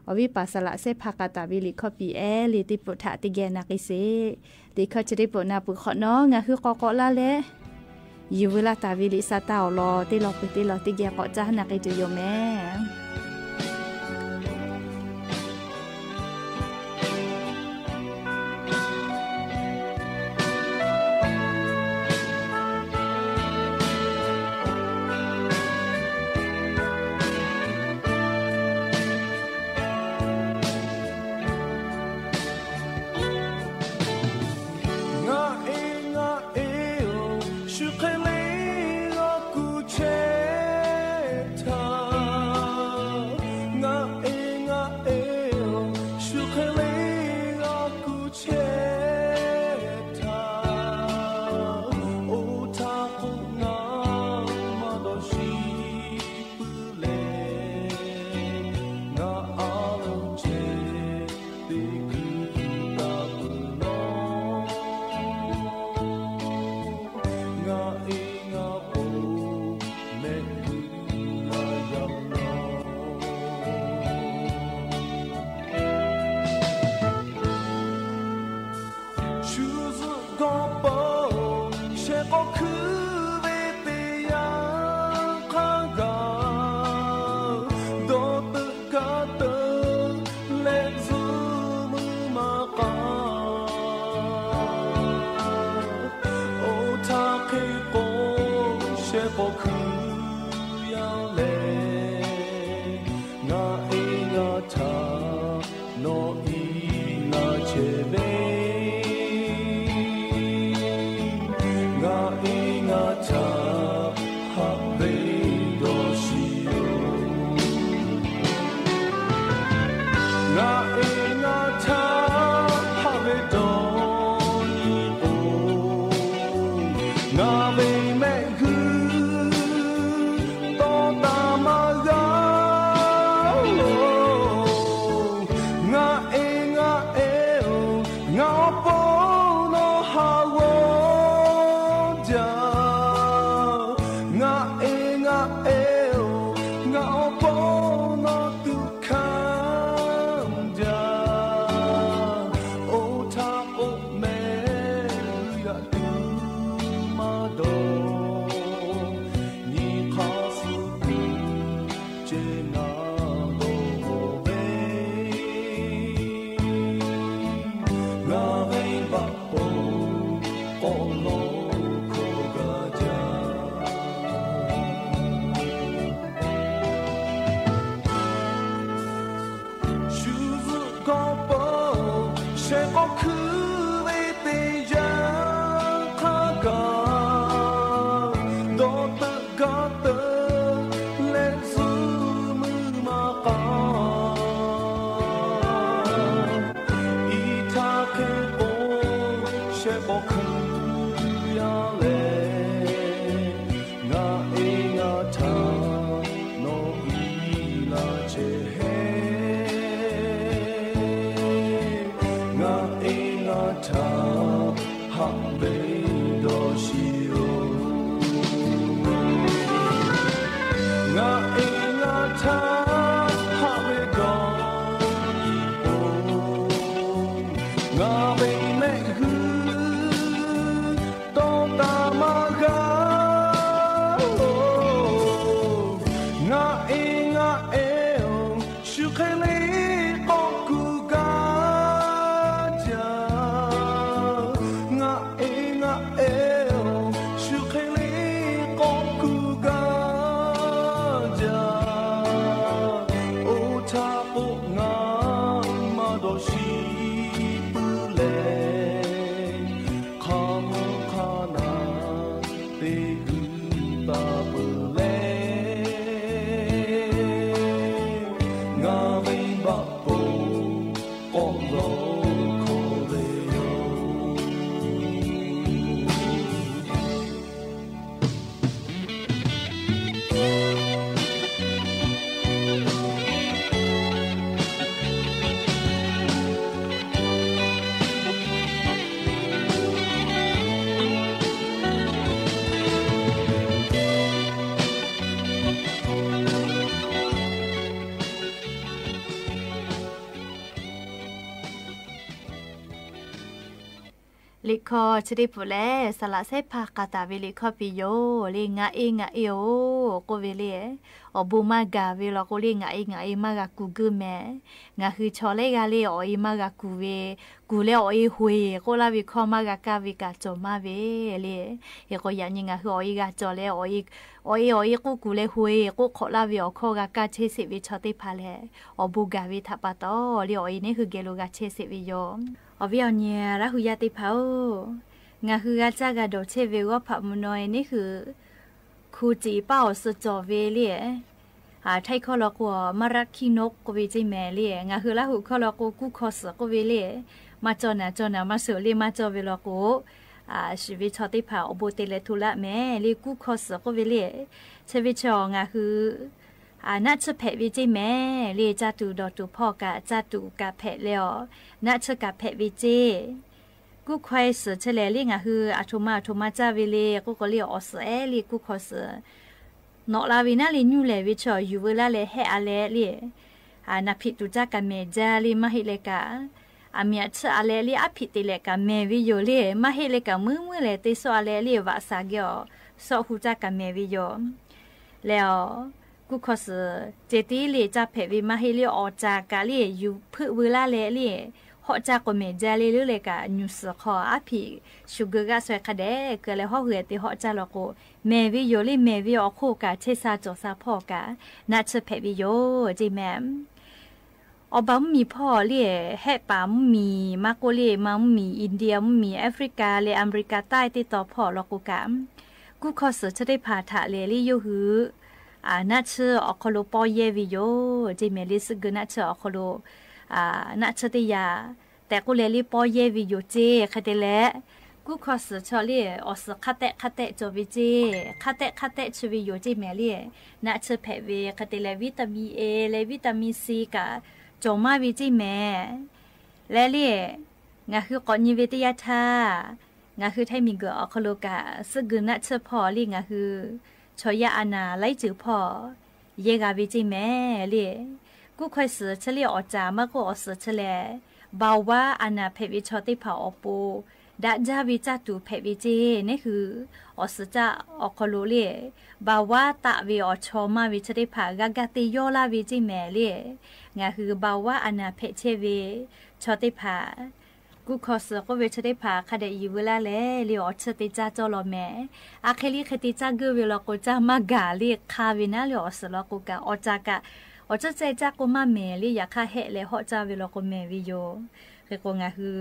awˬ viˉ paˍ saˍ laꞈ shehˇ hpaˇ k'a taˍ ve liꞈ hkawˇ piˍ ehˉ le teˇ peuˬ htaꞈ teˇ geh na k'ai sheˍ. Teˇ hkawˇ chi teˇ peuˬ na peuˬ hk'awꞈ nawˉ ngaˬ hui k'awꞈ k'awꞈ laˇ leh, yuˬ veu laˇ taˍ ve liꞈ sa taˇ awˬ lawn teˇ lawn peuˬ teˇ lawn teˇ geh k'awꞈ caˇ na k'ai tuˬ yoˬ mehˍ. Ngaˬ e ngaˬ e-oˬ, shu hk'e le g'awˇ kuˬ chehˇ htaˇ, Liꞈ hkawˇ chi teˇ hpaˍ lehˬ, saˍ laꞈ shehˉ hpaˇ k'a taˍ ve liꞈ hkawˇ piˇ yoˬ le. Ngaˬ e ngaˬ e oˬ k'oˆ ve le, awˬ bon maˇ gaˬ ve law k'o le, ngaˬ e ngaˬ e maˇ g'a kuˬ geuˆ mehˍ. Ngaˬ hui chaw lehˬ g'a le, awˬ e maˇ g'a kuˬ ve, kuˬ leh awˬ e hoꞈ e k'oˆ laˇ ve hkawˇ maˇ g'a kaˇ ve kaꞈ cawˬ maˇ ve le. Hk'e k'o yaꞈ nyi ngaˬ hui awˬ e g'a cawˬ leh, awˬ e awˬ e k'oˆ kuˬ leh hoꞈ e k'oˆ hk'awꞈ laˇ ve awˬ hkawˇ g'a kaˇ chehˇ sheˍ ve chaw teˇ hpaˍ lehˬ, awˬ bon gaˬ ve htaꞈ pa taw le, awˬ e neˉ hui geh lo g'a chehˇ sheˍ ve yoˬ. Awˬ viˉ awˬ nyi Laˇ hu yaˇ teˇ hpaˍ-oˬ, ngaˬ hui g'a caˇ g'a dawˬ chehˇ ve g'awˇ hpaꞈ mvuhˇ naw e neˉ hui hku tiꞈ paˇ awˬ suh cawˬ ve le. Htaiˇ hkawˇ law k'o, maˇ raˆ hkiˇ noˆ k'oˆ ve ceˇ mehˍ le. Ngaˬ hui Laˇ hu hkawˇ law k'o, kuˇ hkaw suhˍ k'oˆ ve le. Maˇ cawˬ naˍ cawˬ naˍ maˇ suhˍ le, maˇ cawˬ ve law k'o, shiˍ ve chaw teˇ hpaˍ awˬ bon te leh hto laˇ mehˍ le. Kuˇ hkaw suhˍ k'oˆ ve le. Chi ve chaw ngaˬ hui naˆ tsuhˇ hpehꞈ ve ceˇ mehˍ le. Caˇ tuˬ dawˬ tuˬ hpawˇ kaꞈ, caˇ tuˬ kaꞈ hpehꞈ leh awˬ, naˆ tsuhˇ kaꞈ hpehꞈ ve ceˇ. Kuˇ hkaw suhˍ chi lehˬ le, ngaˬ hui aˬ htoꞈ ma aˬ htoꞈ ma caˇ ve le k'oˆ k'o le, awˬ suhˍ ehˉ le kuˇ hkaw suhˍ nawꞈ la ve naˉ le, nyuˇ lehˬ ve chaw yuˬ veu laˇ leh hehˆ a leh le, naˬ hpiꞈ tuˬ caˇ kaꞈ mehˍ jaˇ le, maˇ heˆ leh kaꞈ, aˬ miˍ aꞈ tsuhˇ a leh le, aˉ hpiꞈ te leh kaꞈ mehˍ ve yoˬ le. Maˇ heˆ leh kaꞈ, meuˉ meuˉ lehˬ te suhˆ a leh le, vaꞈ shaˍ geh awˬ suhˆ hu caˇ kaꞈ mehˍ ve yoˬ. Leh awˬ, kuˇ hkaw suhˍ ceh tiˉ le caˇ hpehꞈ ve maˇ heˆ le, awˬ caˍ kaꞈ le yuˬ hpeuˆ veu laˇ leh le, hawˆ caˇ k'o mehˍ jaˇ le, leuˉ leh kaꞈ nyuˬ suhˍ hk'aw aˉ hpiꞈ shu geu g'aˆ shaweh hk'a dehꞈ keu leh hawˉ hui te hawˆ caˇ law k'o, mehˍ ve yoˬ le. Mehˍ ve awˬ hk'oˆ kaꞈ chehˇ sha cawˬ sha hpawˇ kaꞈ naˆ tsuhˇ hpehꞈ ve yoˬ ceˇ mehˍ. Awˬ baˬ mvuhˇ miˬ hpawˇ le, hehˆ paˍ mvuhˇ miˬ maˇ k'oˆ le, ma mvuhˇ miˬ, India mvuhˇ miˬ, Africa leh America taiˇ teˇ taw hpawˇ law k'o kaꞈ, kuˇ hkaw suhˍ chi teˇ hpaˍ htaꞈ lehˬ le, yawˇ hui naˆ tsuhˇ awˬ hk'aw lo pawˇ yehˇ ve yoˬ ceˇ mehˍ le. Suhˆ geu naˆ tsuhˇ awˬ hk'aw lo naˆ tsuhˇ teˇ yaꞈ tehꞈ k'oˆ leh le pawˇ yehˇ ve yoˬ ceˇ. Hk'e te leh, kuˇ hkaw suhˍ chaw le, awˬ suhˍ hk'a tehˆ hk'a tehˆ cawˬ ve ceˇ. Hk'a tehˆ hk'a tehˆ chi ve yoˬ ceˇ mehˍ le. Naˆ tsuhˇ hpehꞈ ve hk'e te leh, vitamin A leh vitamin C kaꞈ cawˬ maˇ ve ceˇ mehˍ. Leh le, ngaˬ hui k'awꞈ nyi ve teˇ yanˇ htaˇ, ngaˬ hui Htaiˇ miˬguiˬ awˬ hk'aw lo kaꞈ suhˆ geu naˆ tsuhˇ hpawˇ le ngaˬ hui chaw yaˇ a naˍ laiˉ ceuˬ hpawˇ yehˇ g'a ve ceˇ mehˍ le. Kuˇ hkaw suhˍ chi le awˬ caˍ maˇ k'oˆ, awˬ suhˍ chi lehˬ, เบาหวาน a naˍ hpehꞈ ve chaw teˇ hpaˍ awˬ pon daꞈ jaˇ ve caˇ tuˬ hpehꞈ ve ceˇ. Neˉ hui awˬ suhˍ caˇ awˬ hk'aw lo le, เบาหวาน taˆ ve awˬ chaw maˇ ve chi teˇ hpaˍ g'a ga te yawˇ laˇ ve ceˇ mehˍ le. Ngaˬ hui เบาหวาน a naˍ hpehꞈ chehˇ ve chaw teˇ hpaˍ, kuˇ hkaw suhˍ k'oˆ ve chi teˇ hpaˍ hk'a dehꞈ yuˬ veu laˇ leh le, awˬ tsuhˇ te caˇ cawˇ law mehˍ. A hk'e le hk'e te caˇ geuˆ ve law k'o, caˇ maˇ gaˬ le. Hk'aˇ ve naˉ le awˬ suhˍ law k'o kaꞈ, awˬ caˍ kaꞈ awˬ tsuhˇ ceh caˇ k'o maˇ mehˍ le. Yaꞈ hk'aˇ hehˆ leh hawˆ caˇ ve law k'o mehˍ ve yoˬ. Hk'e k'o ngaˬ hui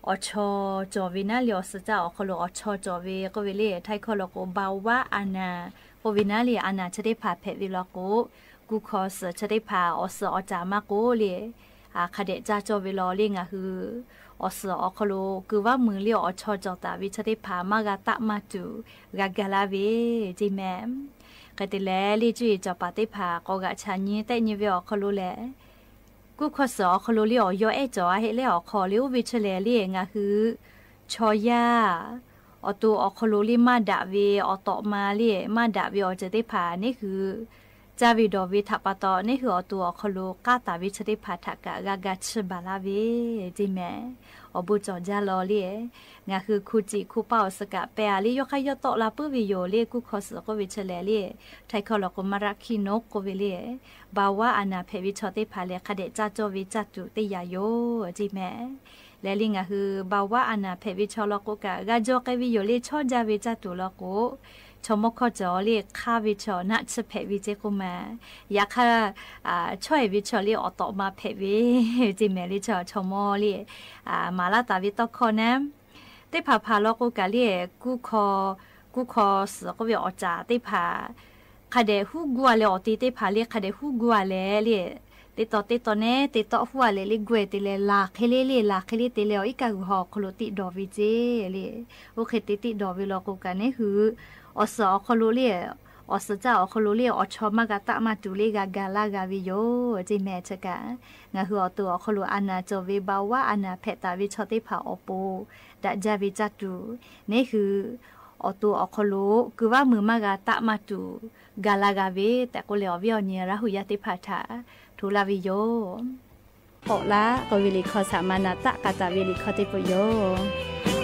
awˬ chaw cawˬ ve naˉ le, awˬ suhˍ caˇ awˬ hk'aw lo awˬ chaw cawˬ ve k'oˆ ve le, Htaiˇ hkawˇ law k'o เบาหวาน a naˍ k'oˆ ve naˉ le, a naˍ chi teˇ hpaˍ hpehꞈ ve law k'o, kuˇ hkaw suhˍ chi teˇ hpaˍ awˬ suhˍ awˬ caˍ maˇ k'oˆ le, hk'a dehꞈ caˇ cawˇ ve law le. Ngaˬ hui awˬ suhˍ awˬ hk'aw lo keu vaˉ mui le awˬ chaw cawˬ taˍ ve chi teˇ hpaˍ maˇ g'a taˆ maˇ tuˬ g'a ga laˇ ve ceˇ mehˍ. Hk'e te leh le, cuˇ yiˍ cawˬ paˍ teˇ hpaˍ k'awꞈ g'aꞈ chaꞈ nyi tehˆ nyi ve awˬ hk'aw lo lehˬ, kuˇ hkawˇ suhˍ awˬ hk'aw lo le awˬ yaw ehˉ cawˬ a heˆ leh awˬ hk'aw le oˇ ve chi lehˬ le, ngaˬ hui chaw yaˇ awˬ to awˬ hk'aw lo le maˇ daꞈ ve awˬ tawꞈ ma le maˇ daꞈ ve awˬ ceuˬ teˇ hpaˍ neˉ hui caˇ ve dawˬ ve htaꞈ pa taw, neˉ hui awˬ to awˬ hk'aw lo k'aˉ taˍ ve chi teˇ hpaˍ htaꞈ kaꞈ g'a ga chiˇ baˬ laˇ ve ceˇ mehˍ. Awˬ bon cawˬ jaˇ law le. Ngaˬ hui hku ciˍ hku paˇ awˬ suhˍ kaꞈ pehˬ a le, yawˇ hk'aˇ yawˇ tawˆ la puiˉ ve yoˬ le. Kuˇ hkawˇ suhˍ k'oˆ ve chi lehˬ le, Htaiˇ hkawˇ law k'o มะเร็งขี้นก k'oˆ ve le, เบาหวาน a naˍ hpehꞈ ve chaw teˇ hpaˍ lehˬ hk'a dehꞈ caˇ cawˇ ve caˇ tuˬ teˇ yaꞈ yoˬ ceˇ mehˍ. Leh le ngaˬ hui เบาหวาน a naˍ hpehꞈ ve chaw law k'o kaꞈ g'a jaw k'ai ve yoˬ le. Chawˇ jaˇ ve caˇ tuˬ law k'o, chaw mawˇ hkawˇ cawˬ le hk'aˇ ve chaw naˆ tsuhˇ hpehꞈ ve ceˇ k'oˆ ma. Yaꞈ hk'aˇ, chawˇ e ve chaw le awˬ tawꞈ ma hpehꞈ ve ceˇ mehˍ le. Chaw chaw mawˇ le maˍ laˇ taˍ ve tawˇ hkawˇ naˉ, teˇ hpaˍ hpaˍ law k'o kaꞈ le, kuˇ hkawˇ suhˍ k'oˆ ve awˬ caˍ teˇ hpaˍ hk'a dehꞈ huˉ gu a leh, awˬ te teˇ hpaˍ le hk'a dehꞈ huˉ gu a leh le, teˇ taw teˇ taw neˉ te tawˆ huˉ a leh le, gu e te leh laˬ hk'e le le, laˬ hk'e le te leh awˬ iˉ kaˆ g'uiˬ haw awˬ hk'aw lo teˇ dawˬ ve ceˇ le. Oˇ hk'e te teˇ dawˬ ve law k'o kaꞈ neˉ hui awˬ suhˍ awˬ hk'aw lo le, awˬ suhˍ caˇ awˬ hk'aw lo le awˬ chaw maˇ g'a taˆ maˇ tuˬ le g'a ga laˇ g'a ve yoˬ ceˇ mehˍ. Chi kaꞈ ngaˬ hui awˬ to awˬ hk'aw lo a naˍ cawˬ ve เบาหวาน a naˍ hpehꞈ taˍ ve chaw teˇ hpaˍ awˬ pon daꞈ jaˇ ve caˇ tuˬ, neˉ hui awˬ to awˬ hk'aw lo keu vaˉ mui maˇ g'a taˆ maˇ tuˬ ga laˇ g'a ve tehꞈ k'oˆ leh, awˬ viˉ awˬ nyi Laˇ hu yaˇ teˇ hpaˍ htaꞈ hto laˇ ve yoˬ. K'awꞈ laˇ k'oˆ ve liꞈ hkawˇ htaꞈ maˍ naˍ taˆ k'a taˍ ve liꞈ hkawˇ teˇ peuˬ yoˬ.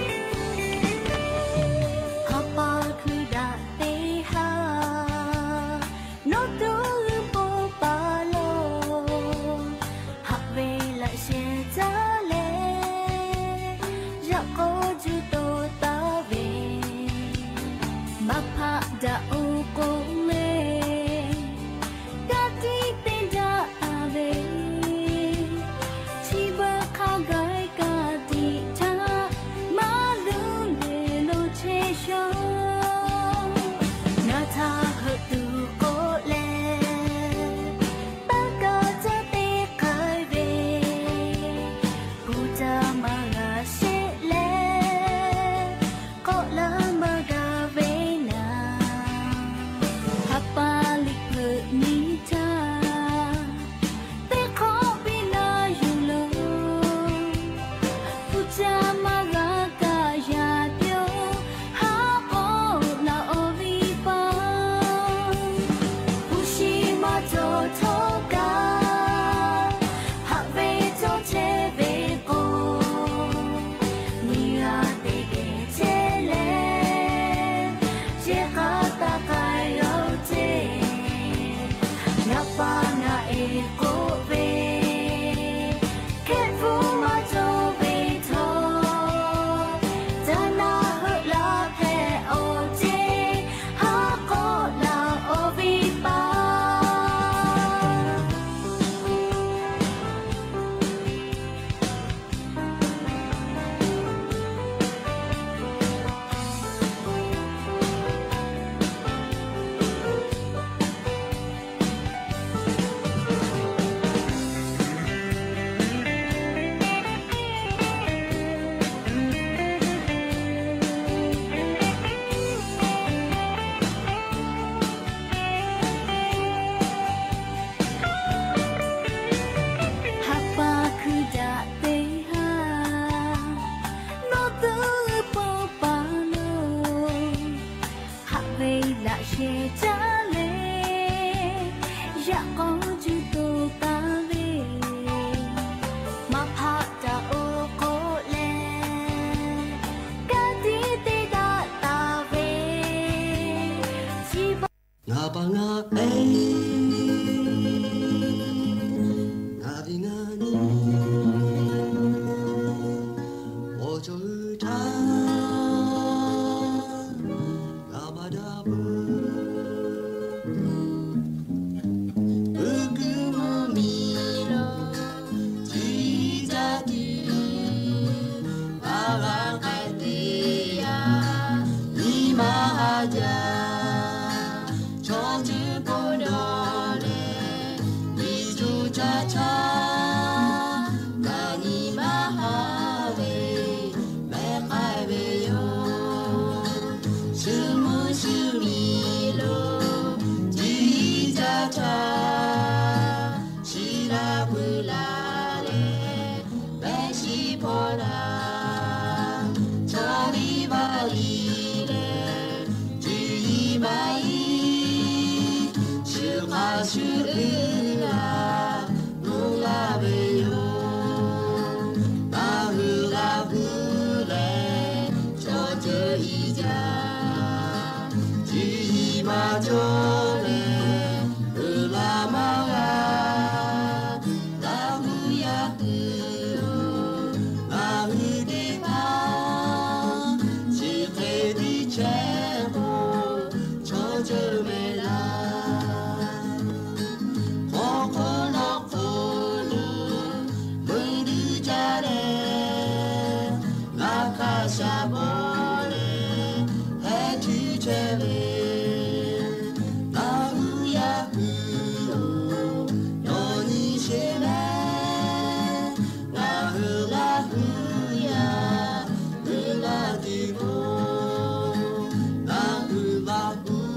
Yaꞈ k'aw cuˇ to taˍ ve, maˇ hpaˆ taˍ oˇ k'oˆ leh, ka tiꞈ te daꞈ taˍ ve, chi pa ngaˬ pa ngaˬ e, ngaˬ ve ngaˬ nyi, awˬ cawˬ hui htaˇ, ngaˬ maˇ daꞈ peuˬ. Uiˍ kuiˬ mvuhˇ miˬ lo, chi caˇ tuˬ, a g'a k'ai teˇ yanˇ, nyi ma ha jaˇ, chaw ceuˬ bon dawˬ leh, liꞈ cuˇ caˇ caˇ, kaꞈ nyi ma ha ve, mehˬ k'ai ve yoˬ. Shu mvuhˇ shu miˬ lo, ciˇ caˇ caˇ, chi laˇ puiˉ laˇ leh, mehˬ shiˍ hpaw laˇ, chaw liˇ vaˇ liˇ leh, cuˇ yiˍ maˇ yiˍ, shu hk'a shu uiˍ laˇ, mvuhˇ laˇ ve yoˬ. Ngaˬ hui Laˇ huˍ lehˬ, chaw ceuˬ iˉ jaˇ, cuˇ yiˍ maˇ cawˬ leh, uiˍ la maˇ g'a. Laˇ huˍ yaˇ hui-oˬ, ngaˬ hui teˇ hpaˍ, chi hk'e tiˉ chehˇ k'o, chaw ceuˬ mehˍ laˇ. Hk'aw hk'oˆ lawˇ hk'oˆ lo, meuˇ duˇ jaˇ leh, ngaˬ hk'a shaˍ bawˬ leh, heh cuˇ chehˇ ve, Laˇ huˍ yaˇ hui-oˬ, nawˬ nyi sheˍ leh, ngaˬ hui Laˇ huˍ yaˇ, uiˍ la tuˬ k'o, Laˇ huˍ Laˇ huˍ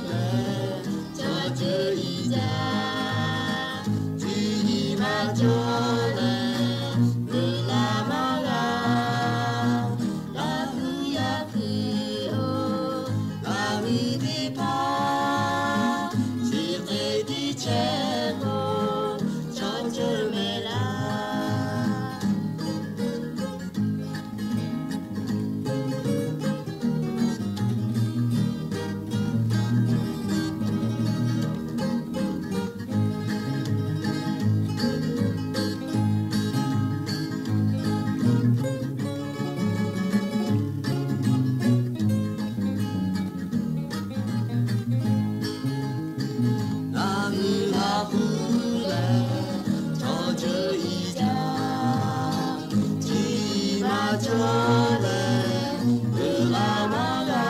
lehˬ, chaw ceuˬ iˉ jaˇ, cuˇ yiˍ maˇ cawˬ leh, uiˍ la maˇ g'a. Laˇ huˍ yaˇ hui-oˬ, ngaˬ hui teˇ hpaˍ, chi hk'e tiˉ chehˇ k'o, chaw ceuˬ mehˍ laˇ. Ngaˬ hui Laˇ huˍ lehˬ, chaw ceuˬ iˉ jaˇ, cuˇ yiˍ maˇ cawˬ leh, uiˍ la maˇ g'a.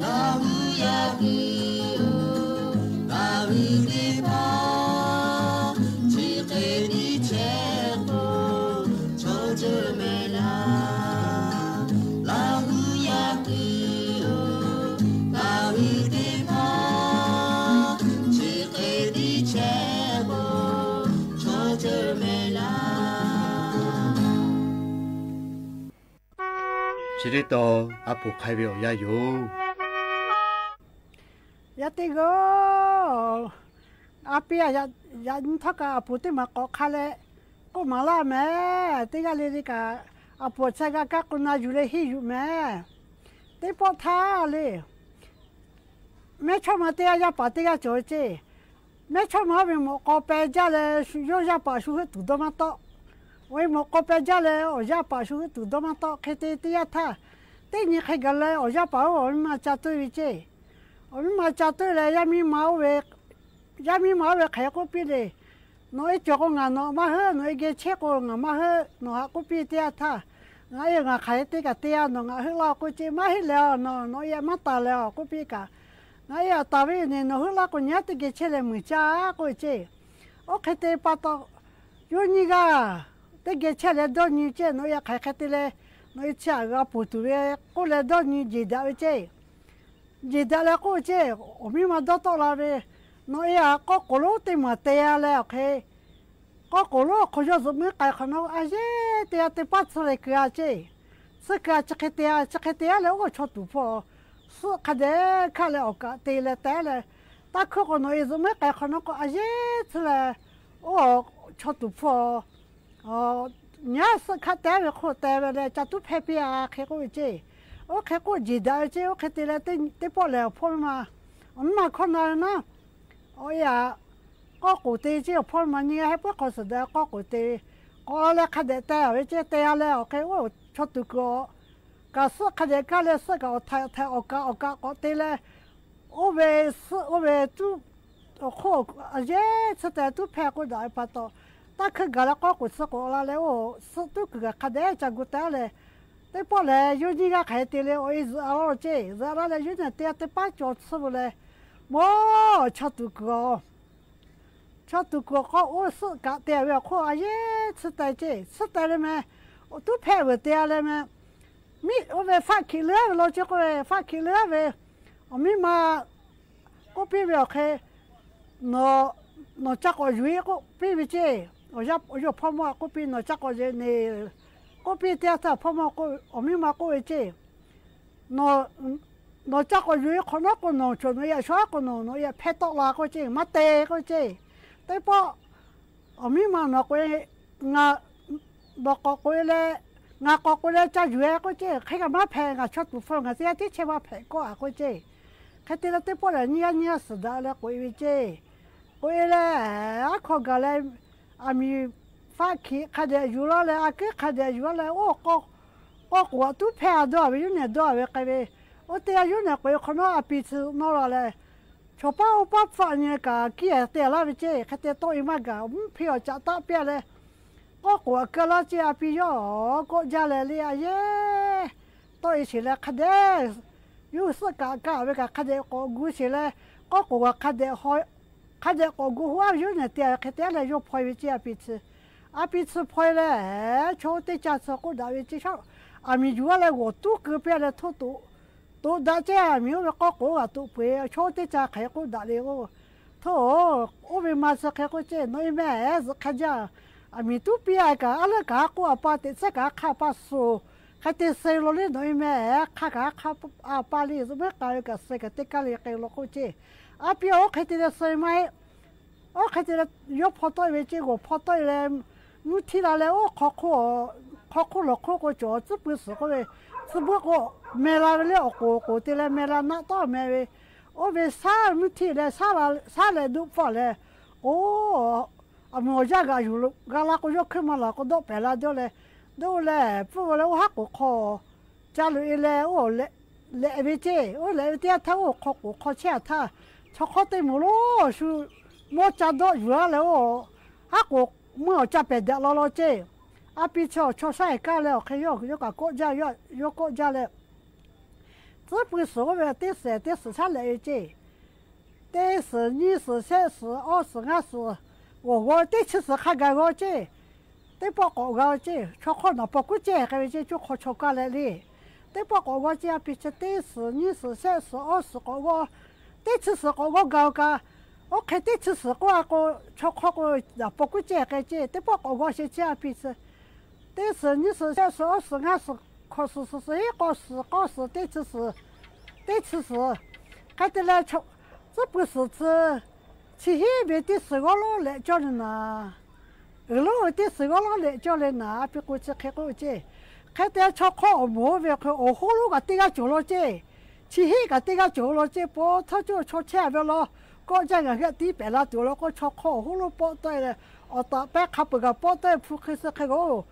Laˇ huˍ yaˇ hui-oˬ, ngaˬ hui teˇ hpaˍ, chi hk'e tiˉ chehˇ k'o, chaw ceuˬ mehˍ laˇ. Laˇ huˍ yaˇ hui-oˬ, ngaˬ hui teˇ hpaˍ, chi hk'e tiˉ chehˇ k'o, chaw ceuˬ mehˍ laˇ. Chi teˇ taw a poˍ hk'ai ve awˬ yanˇ yoˬ. Yaˇ teˇ g'aˇ, a piˇ a, yaꞈ nyi htawˇ kaꞈ a poˍ teˇ maˬ k'awꞈ hk'a leh k'oˆ maˍ laˇ mehˍ. Teˇ g'aˇ le le kaꞈ, a poˍ awˬ chawˇ g'a kaˇ k'o na yuˬ leh henˇ yuˬ mehˍ. Teˇ pawˆ htaˇ le, mehˇchawˇma teˇ g'aˇ yaˇ paˍ teˇ g'aˇ cawˬ ve ceˇ. Mehˇchawˇma ve mawꞈ k'aw peh jaˇ leh, yawˇ yaˇ paˍ shu heuˆ tuˬ dawˇ maˇ tawˆ. Awˬ e mawꞈ k'aw peh jaˇ leh, awˬ yaˇ paˍ shu heuˆ tuˬ dawˇ maˇ tawˆ. Hk'e te teˇ yanˇ htaˇ, teˇ nyi hk'e gaˬ leh awˬ yaˇ paˍ oˇ awˬ miˇ ma ca toˇ ve ceˇ. Awˬ miˇ ma ca toˇ leh, yaˇ miˇ ma oˇ ve, yaˇ miˇ ma oˇ ve hk'aˬ hk'e k'oˆ piˇ le. Nawˬ e cawˬ k'o ngaˬ nawˬ maˇ heuˆ, nawˬ e geh chehˇ k'o ngaˬ maˇ heuˆ, nawˬ haꞈ k'oˆ piˇ teˇ yanˇ htaˇ, ngaˬ e ngaˬ hk'aˬ hk'e te kaꞈ te-a, nawˬ ngaˬ heuˆ laˇ k'oˆ ceˇ. Maˇ heˆ lehˬ, nawˬ nawˬ e maˇ taˍ leh a k'oˆ piˇ kaꞈ, ngaˬ e a taˍ ve yoˬ neˬ, nawˬ heuˆ laˇ k'o nyi aˉ teˇ geh chehˇ leh muiˬ caˇ k'oˆ ve ceˇ. Oˇ hk'e te pa taw, yawˇ nyiˇ g'aˇ teˇ geh chehˇ leh dawˇ nyi ceˇ. Nawˬ e hk'aˬ hk'e te leh, nawˬ e chi aꞈ g'a poˬ tuˬ ve k'oˆ leh dawˇ nyi jeˬ daꞈ ve ceˇ. Jeˬ daꞈ leh k'oˆ ve ceˇ, awˬ miˇ ma dawˇ tawˆ la ve, nawˬ e aꞈ k'awˇ k'oˍ lonˉ teˇ maˬ te-a leh awˬ hk'e, k'awˇ k'oˍ lonˉ awˬ hk'aw yawˇ zuhꞈ muiˉ k'ai hk'awꞈ nawˉ a yeˉ teˇ g'aˇ teˇ paˉ tsuhˇ leh keu-a ceˇ. Tsuhˇ keu-a chi hk'e te-a, chi hk'e te-a leh oˇ chaw tuˬ hpawˇ suhˆ hk'a dehꞈ hkaˆ leh awˬ kaꞈ te leh teh leh, Taˇ hkuiˇ k'o nawˬ e zuhꞈ meuˉ k'ai hk'awꞈ nawˉ k'o a yehˉ tcuhˉ leh, oˇ chaw tuˍ hpfuhˇ nyaˉ suhˆ hkaˆ te ve hk'oˆ te ve leh ca tuˉ hpehˇ piˇ-a hk'e k'oˆ ve ceˇ. Oˇ hk'e k'oˆ jeˬ daꞈ ve ceˇ. Oˇ hk'e te leh teˇ pawˆ lehˬ awˬ hpawˇ miˇ ma, awˬ miˇ ma hkawˇ na ve naˉ, awˬ e aꞈ, k'awˇ k'oˍ te ceˇ. Awˬ hpawˇ miˇ ma nyi g'a heh puiˉ hk'aw suhˍ daꞈ k'awˇ k'oˍ te ve, k'awꞈ la leh hk'a dehꞈ te-a ve ceˇ. Te-a leh awˬ hk'e oˇ chaw tuˍ kuiˬ awˬ kaꞈ suhˆ hk'a dehꞈ kaˇ leh suhˆ kaꞈ awˬ htaiꞈ awˬ htaiꞈ awˬ kaꞈ awˬ kaꞈ k'awꞈ te leh, oˇ ve suhˆ oˇ ve tuˉ awˬ hk'oˆ a yehˉ tcuhˉ te tuˉ hpehˇ k'oˆ daꞈ ve pa taw, taˇ hkuiˇ gaˬ leh k'awˇ k'oˍ tcuh k'awꞈ la leh oˇ suhˆ tuˉ kuiˬ kaꞈ hk'a dehꞈ ca gu taˍ leh, teˇ pawˆ lehˬ yawˇ nyiˇ g'aˇ hk'aˬ hk'e te leh awˬ e zuhꞈ-a laˇ lo ceˇ. Zuhꞈ-a laˇ leh yawˇ nehˬ te-a teˇ paˉ cawˬ tsuhˇ ve leh, mawˇ chaw tuˍ kuiˬ awˬ chaw tuˍ kuiˬ k'awˇ oˇ suhˆ kaꞈ te-a ve awˬ hk'oˆ a yehˉ tsuhˇ teh ceˇ. Tsuhˇ teh leh meh, tuˉ hpehˇ veuˬ te-a leh meh, miˉ oˇ ve faˆ hkiꞈ leuˉ ve law ceˇ k'oˆ ve, faˆ hkiꞈ leuˉ ve awˬ miˇ ma k'oˆ piˇ ve awˬ hk'e, nawˬ ca k'awꞈ yuˬ-e k'oˆ piˇ ve ceˇ. Awˬ yanˇ awˬ hpawˇ mawˇ k'oˆ piˇ, nawˬ ca k'awꞈ yuˬ-e neˬ k'oˆ piˇ teˇ yanˇ htaˇ, awˬ hpawˇ mawˇ k'oˆ, awˬ miˇ ma k'oˆ ve ceˇ. Nawˬ ca k'awꞈ yuˬ-e hk'awꞈ nawˉ k'o, nawˬ chaw nawˬ yaꞈ shaw aˉ k'o nawˬ nawˬ yaꞈ hpehˇ tawˆ la k'oˆ ceˇ, maˇ te k'oˆ ceˇ. Teˇ pawˆ awˬ miˇ ma nawˬ k'oꞈ-e, ngaˬ nawˬ k'awꞈ k'oꞈ-e leh, ngaˬ k'awꞈ k'oꞈ leh ca yuˬ-e k'oˆ ceˇ. Hk'e kaꞈ maˇ hpehꞈ, ngaˬ chaw tuˍ hpfuhˇ ngaˬ teˇ g'aˇ tiˉ chehˇ maˇ hpehꞈ kawˆ-a k'oˆ ceˇ. Hk'e te leh teˇ pawˆ lehˬ nyiˇ g'aˇ nyiˇ g'aˇ suhˍ daꞈ leh k'oꞈ-e ve ceˇ. K'oꞈ-e leh aˉ hkawˇ gaˬ leh, aˬ miˍ faˆ hkiꞈ hk'a dehꞈ yuˬ laˇ leh, a kuiˉ hk'a dehꞈ yuˬ laˇ leh, oˇ k'awˇ k'oˍ aꞈ tuˉ hpehˇ-a dawˇ-a ve, yawˇ nehˬ dawˇ-a ve k'ai ve. Oˇ teˇ yanˇ yawˇ nehˬ k'oꞈ-e hk'awꞈ nawˉ a pi tsuhꞈ nawˇ la leh, chaw paˉ oˇ paˉ hpfuhˆ nyi kaꞈ kiˇ-a te laˇ ve ceˇ. Hk'e te tawˆ-e maˇ gaˬ, mvuhˇ hpe awˬ caꞈ taˆ piˇ-a leh, k'awˇ k'oˍ aꞈ keu laˇ ceˇ. A pi yawˇ kawˆ jaˇ leh le a yehˉ tawˆ-e sheˍ leh hk'a dehꞈ, yawˇ suhˆ kaꞈ kaˇ ve kaꞈ hk'a dehꞈ k'awꞈ gu sheˍ leh, k'awˇ k'oˍ kaꞈ hk'a dehꞈ k'awꞈ gu hoˆ-a ve yawˇ nehˬ te-a ve hk'e te leh yawˇ hpaw-e ve ceˇ. A pi tsuhꞈ, a pi tsuhꞈ hpaw-e leh, chaw oˇ teˇ ca tsuhꞈ k'oˆ daꞈ ve ceˇ. Aˬ miˍ yuˬ-a leh g'awˬ tuˉ keu piˇ-a leh htoˇ toꞈ toꞈ daꞈ ceˇ. Aˬ miˍ oˇ ve k'awˇ k'oˍ g'aꞈ toꞈ peu-eˬ, chaw oˇ teˇ ca hk'aˬ hk'e k'oˆ daꞈ le k'o, htoˇ, oˇ ve ma tsuhꞈ hk'e k'oˆ ceˇ, nawˬ e meh ehˉ zuhꞈ hk'a jaˇ. Aˬ miˍ tuˉ piˇ-a kaꞈ, aˉ leuˉ kaꞈ k'oˆ a pa, teꞈ tsuhˇ kaꞈ hk'a pa suh, hk'e te suh lo le. Nawˬ e meh ehˉ hk'a kaꞈ hk'a a pa le, zuhꞈ meuˉ k'ai ve kaꞈ suh kaꞈ teˇ kaˇ le k'ai lo k'oˆ ceˇ. A pi-oˬ, oˇ hk'e te leh suh maˇ heˆ. Oˇ hk'e te leh yawˇ hpaw tawˆ-e ve ceˇ. G'awˬ hpaw tawˆ-e leh, mvuhˇ htiˇ la leh oˇ hk'aw hk'oˆ lawˬ hk'oˆ k'o cawˬ tcuhˉ pui suhˍ k'oˆ ve, tcuhˉ buiˇ k'o meh la ve le. Awˬ k'oˍ k'oˍ te leh meh la naˆ tawˉ meh ve, oˇ ve saˉ mvuhˇ htiˇ leh saˉ leh duˆ pfuhˇ leh, oˇ, aˬ miˍ awˬ yanˇ g'aꞈ yuˬ g'a la k'o, yawˇ hkuiˇ ma laˬ k'o dawˆ pehˍ la dawˇ leh, dawˇ leh pfuhˇ ve leh oˇ haˉ k'oˍ hk'aw ca loꞈ-e leh oˇ lehꞈ ve ceˇ. Oˇ lehꞈ ve teˇ yanˇ htaˇ oˇ hk'aw k'oˍ hk'aw chehˇ-a htaˇ, chaw hk'awˇ teˇ moˍ lonˉ shu mawˇ ca dawˆ yuˬ-a leh oˇ haˉ k'oˍ meuˇ awˬ ca pehˍ daꞈ law law ceˇ. A pi chi awˬ chaw shaˉ e kaˇ leh awˬ hk'e yawˇ yawˇ kaꞈ kawˆ jaˇ, yawˇ kawˆ jaˇ leh, tcuhˉ pui suhˍ oˇ ve teˇ suhˍ teˇ suhˍ shaˉ lehꞈ ve ceˇ. Teˇ suhˍ nyiˇ suhˍ shehˆ suhˍ awˇ suhˍ ngaˇ suhˍ g'awˬ g'awˇ teˇ chi suhˍ hk'a gaˬ g'awˇ ceˇ. Teˇ pawˆ k'awꞈ g'a ceˇ. Chaw hk'awˇ naˬ paw kuˉ cehˇ k'ai ve ceˇ, coˇ hk'aw chaw kaˇ leh le. Teˇ pawˆ k'awꞈ g'awˇ ceˇ. A pi chi teˇ suhˍ nyiˇ suhˍ shehˆ suhˍ awˇ suhˍ k'awꞈ g'awˇ, teˇ chi suhˍ k'awꞈ g'awˇ gaˬ-o kaꞈ, oˇ hk'e teˇ chi suhˍ k'oˆ-a k'o, chaw hk'awˇ k'o naˬ paw kuˉ cehˇ k'ai ceˇ. Teˇ pawˆ k'awꞈ g'awˇ sheh chehˇ. A pi chi teˇ suhˍ nyiˇ suhˍ shehˆ suhˍ awˇ suhˍ ngaˇ suhˍ hkawꞈ suhˍ suhˍ suhˍ hiˉ k'awˇ suhˍ k'awˇ suhˍ teˇ chi suhˍ, teˇ chi suhˍ hk'e te leh, tcuhˉ pui suhˍ chi chi hiˉ ve teˇ suhˍ g'awˇ lonˉ lehꞈ cawˇ le naˍ, uiˍ lonˉ ve teˇ suhˍ g'awˇ lonˉ lehꞈ cawˇ le naˍ. A pi k'o chi hk'e k'oˆ ceˇ. Hk'e te chaw hk'awˇ awˬ moˍ oˇ ve hk'e awˬ hoˉ lonˉ kaꞈ teˇ g'aˇ cawˬ law ceˇ. Chi hiˉ kaꞈ teˇ g'aˇ cawˬ law ceˇ. Paw htaˇ coˇ chaw chehˇ ve law, kawˆ jaˇ ngaˬ hui tiˉ pehˍ la tuˬ law k'o, chaw hk'awˇ awˬ hoˉ lonˉ pawˆ tawˆ-e leh, awˬ taꞈ pehˇ hk'a peuˬ kaꞈ pawˆ tawˆ-e hpu hk'e suh hk'e k'o,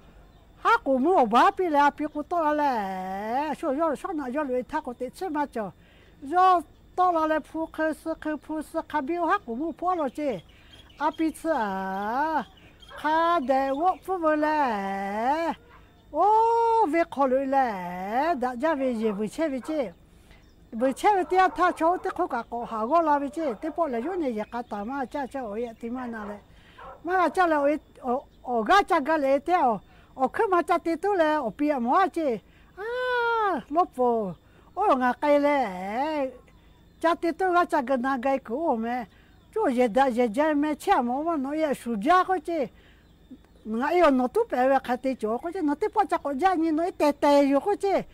haˉ k'oˍ meuˇ awˬ baˉ piˇ leh a pi k'o tawˆ la leh, shu yawˇ shawˉ naꞈ yawˇ loꞈ-e htaˇ k'o teꞈ chiˉ maˇ cawˬ. Yawˇ tawˆ la leh hpu hk'e suh hk'e hpu suh hk'a biˇ oˇ haˉ k'oˍ meuˇ pawˆ law ceˇ. A pi chi a hk'a dehꞈ g'awˆ pfuhˇ veu leh, oˇ ve hk'aw loꞈ-e leh, daꞈ jaˇ ve yehˬ vuiˬ chehˇ ve ceˇ. Vuiˬ chehˇ ve teˇ yanˇ htaˇ chaw oˇ teˇ hk'oˆ kaꞈ k'awꞈ haˍ g'awˇ la ve ceˇ. Teˇ pawˆ lehˬ yawˇ nehˬ yehˬ k'a taˍ maˇ caˇ caˇ awˬ e aꞈ te maˇ na leh, maˇ g'a caˇ leh, awˬ g'aˇ ca ga leh te, awˬ pi aꞈ mawˬ-a ceˇ. A, lawˇ pfuhˍ, oˇ ngaˬ k'ai leh ca te toˇ g'aˇ ca ga na ga-e kuiˬ oˇ meh, coˇ yehˬ daꞈ yehˬ jaˇ meh chehˇ-a mawˬ-o maˇ, nawˬ e aꞈ shuˍ jaˇ k'oˆ ceˇ. Ngaˬ e awˬ nawˬ tuˉ pehˍ ve hk'a te cawˬ k'oˆ ceˇ. Nawˬ teˇ pawˆ ca k'awꞈ jaˆ nyi, nawˬ e tehˬ tehˬ yoˬ k'oˆ ceˇ.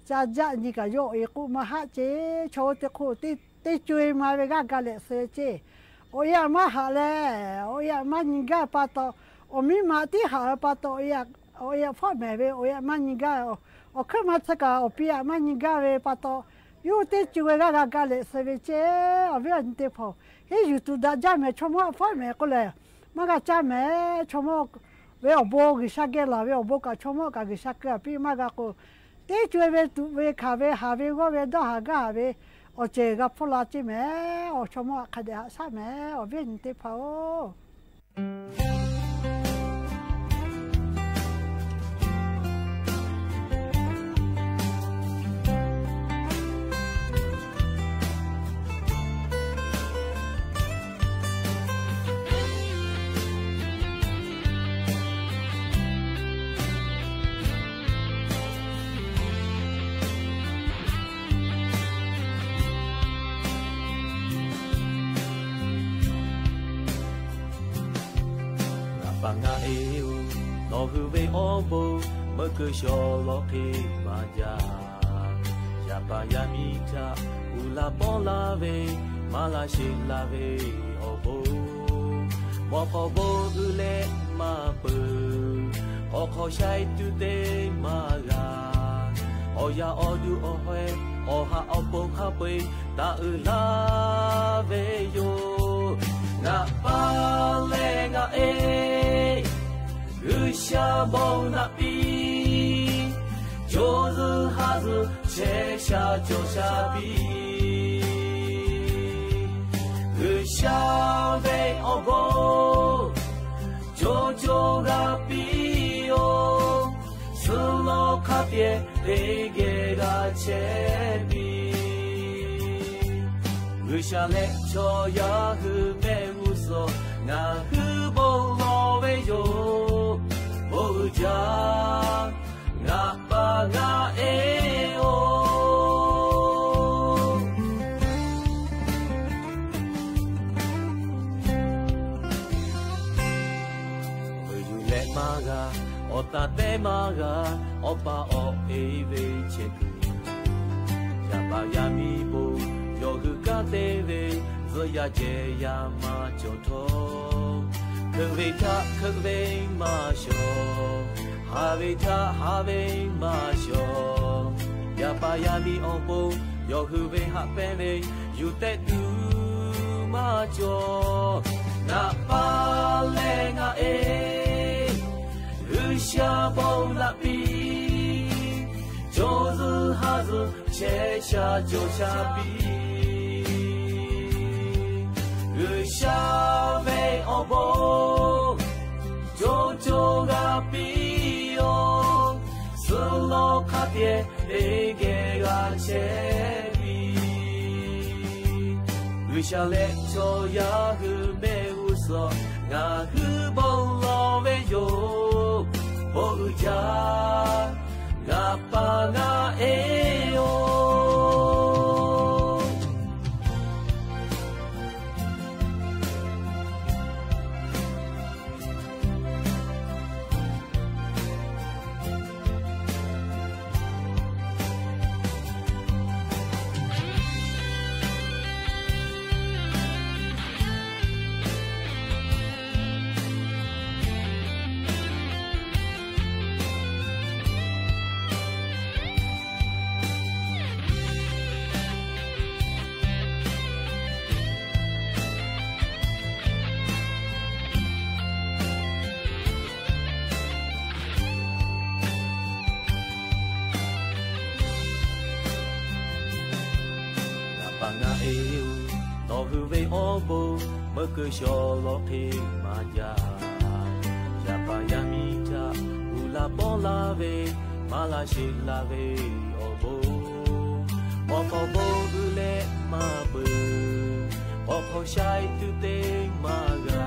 Ca jaˆ nyi kaꞈ yawˇ awˬ e k'oˆ maˇ haˆ ceˇ. Chaw oˇ teˇ hk'oˆ teˇ teˇ co-e ma ve g'aˇ ga leh suh ve ceˇ. Awˬ e aꞈ maˇ haꞈ leh, awˬ e aꞈ maˇ nyi gaˇ ve pa taw, awˬ miˇ ma tiˉ haꞈ ve pa taw, awˬ e aꞈ fawˆ mehˍ ve awˬ e aꞈ maˇ nyi gaˇ ve, awˬ hkuiˉ ma tcuh kaꞈ awˬ pi aꞈ maˇ nyi gaˇ ve pa taw, yawˇ hui teˇ co-e g'aˇ ga ga leh suh ve ceˇ. Awˬ viˉ awˬ nyi teˇ hpaˍ-oˬ, henˇ yuˬ tuˬ daꞈ jaˇ mehˍ, chaw mawˇ aꞈ fawˆ mehˍ k'oˆ lehˬ, maˇ g'a caˇ mehˍ. Chaw mawˇ ve awˬ bon, G'uiˬsha geh laˬ ve awˬ bon kaꞈ chaw mawˇ kaꞈ G'uiˬsha keu aꞈ piˇ maˇ g'a k'o, teˇ co-e ve tuꞈ ve hkanˍ ve haˍ ve g'awˇ ve dawˇ haˍ gaˇ haˍ ve awˬ ceuˬ g'a hpfuhˇ la ceˇ mehˍ. Awˬ chaw mawˇ aꞈ hk'a dehꞈ haꞈ shaˉ mehˍ, awˬ viˉ awˬ nyi teˇ hpaˍ-oˬ. Ngaˬ pa ngaˆ e-oˬ, nawˬ hui ve awˬ bon meuˇ keu shawˍ lawˬ hk'e maˇ jaˇ. Yaˇ paˍ yaˇ miˇ htaꞈ uiˍ la pawˆ laˇ ve, maˇ laˇ sheˍ laˇ ve awˬ bon, mawꞈ k'aw bon uiˍ leh maˇ peuˬ. Awˬ hk'aw shaiˉ tuˬ te maˇ g'a. Awˬ yaˇ awˬ duˬ awˬ haweh, awˬ haꞈ awˬ pon hk'a peu-eˬ taˇ uiˍ laˇ ve yoˬ. Ngaˬ pa leh ngaˆ e, G'uiˬsha bon naꞈ piˇ, co zuhˬ ha zuhˬ chehˇ sha cawˬ sha piˇ. G'uiˬsha ve awˬ bon co co g'a piˇ-oˬ. Suhˍ lawˬ hk'a pehꞈ teˇ geh g'a chehˇ piˇ. G'uiˬsha leh chaw yaˇ hui mehˆ g'uˇ suhˍ ngaˬ hui bon lawˬ ve yoˬ. Bon uiˍ jaˇ, ngaˬ pa ngaˆ e-oˬ. Vuiˬ yuˬ leh maˇ g'a, awˬ taˍ tehˉ maˇ g'a, awˬ pa awˬ e ve chehˇ kuiˬ. Yaˇ paˍ yaˇ miˇ bon yawˇ hui kanˉ te ve, zuhꞈ yaˇ cehˬ yaˇ maˇ cawˬ htawˇ, hkeuꞈ ve htaꞈ hkeuꞈ ve maˇ shawˍ, haˍ ve htaꞈ haˍ ve maˇ shawˍ. Yaˇ paˍ yaˇ miˇ awˬ pon yawˇ hui ve haꞈ pehnˇ ve yuˬ tehꞈ tuˬ maˇ cawˬ. Ngaˬ pa leh ngaˆ e, G'uiˬsha bon naꞈ piˇ, co zuhˬ ha zuhˬ chehˇ sha cawˬ sha piˇ. G'uiˬsha ve awˬ bon co co g'a piˇ-oˬ. Suhˍ lawˬ hk'a pehꞈ teˇ geh g'a chehˇ piˇ. G'uiˬsha leh chaw yaˇ hui mehˆ g'uˇ suhˍ ngaˬ hui bon lawˬ ve yoˬ. Bon uiˍ jaˇ, ngaˬ pa ngaˆ e-oˬ. Ngaˬ pa ngaˆ e-oˬ, nawˬ hui ve awˬ bon meuˇ keu shawˍ lawˬ hk'e maˇ jaˇ. Yaˇ paˍ yaˇ miˇ htaꞈ uiˍ la pawˆ laˇ ve, maˇ laˇ sheˍ laˇ ve awˬ bon, mawꞈ k'aw bon uiˍ leh maˇ peuˬ. Awˬ hk'aw shaiˉ tuˬ te maˇ g'a.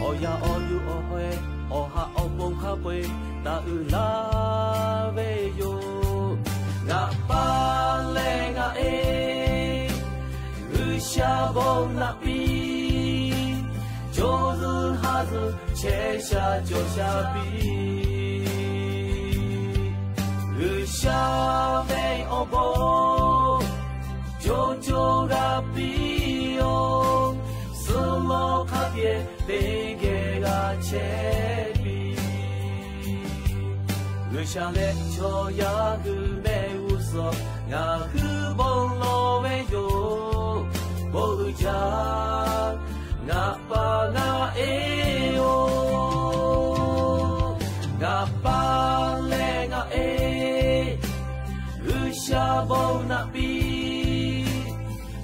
Awˬ yaˇ awˬ duˬ awˬ haweh, awˬ haꞈ awˬ pon hk'a peu-eˬ taˇ uiˍ laˇ ve yoˬ. Ngaˬ pa leh ngaˆ e, G'uiˬsha bon naꞈ piˇ, co zuhˬ ha zuhˬ chehˇ sha cawˬ sha piˇ. G'uiˬsha ve awˬ bon co co g'a G'uiˬsha leh chaw yaˇ hui mehˆ g'uˇ suhˍ ngaˬ hui bon lawˬ ve yoˬ. Bon uiˍ jaˇ, ngaˬ pa ngaˬ e oˬ. Ngaˬ pa leh ngaˬ e, G'uiˬsha bon naꞈ piˇ,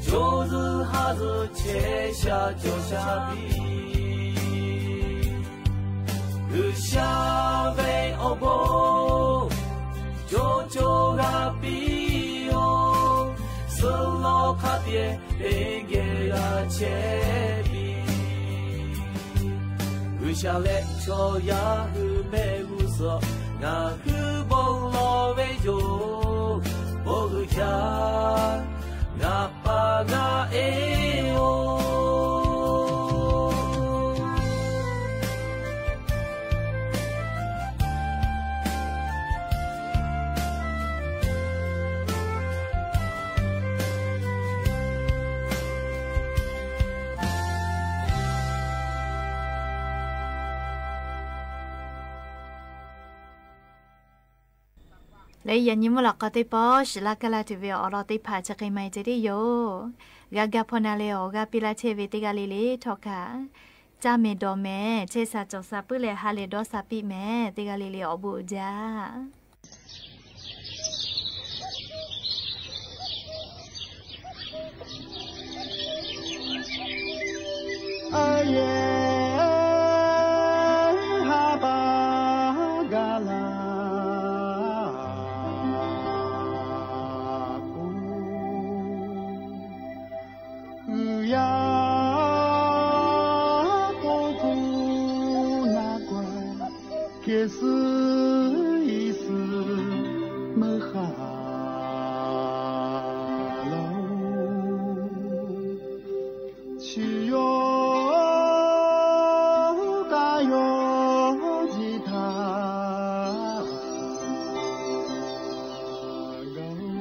co zuhˬ ha zuhˬ chehˇ sha cawˬ sha piˇ. G'uiˬsha ve awˬ bon co co g'a piˇ oˬ. Suhˍ lawˬ hk'a pehꞈ teˇ geh g'a chehˇ piˇ. G'uiˬsha leh chaw yaˇ hui mehˆ g'uˇ suhˍ ngaˬ hui bon lawˬ ve yoˬ. Bon uiˍ jaˇ, ngaˬ pa ngaˬ e oˬ. Leh yaꞈ nyi mvuhˇ lawꞈ k'aw teˇ pawˆ shiˍ laˇ kaˇ laˇ tuˬ ve awˬ lawn teˇ hpaˍ chi hk'e maˇ heˆ ceh tiˉ yoˬ. G'a ga hpaw na leh awˬ g'aˇ piˇ laˇ chehˇ ve teˇ g'aˇ le le htawˇ kaꞈ, caˇ mehˍ dawˬ mehˍ, chehˇ sha cawˬ sha puiˉ leh ha lehˬ dawˇ sha piˇ mehˍ. Teˇ g'aˇ le le awˬ bon uiˍ jaˇ. G'uiˬ yaˇ k'oˆ hpu na k'o, hkeh suh iˉ suhˍ meuˇ hk'aˬ lo, chi yawˇ kaꞈ yawˇ jiˇ htaꞈ gaˬ-oˬ.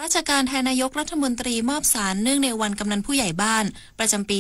ราชการแทนนายกรัฐมนตรีมอบสารเนื่องในวันกำนันผู้ใหญ่บ้านประจำปี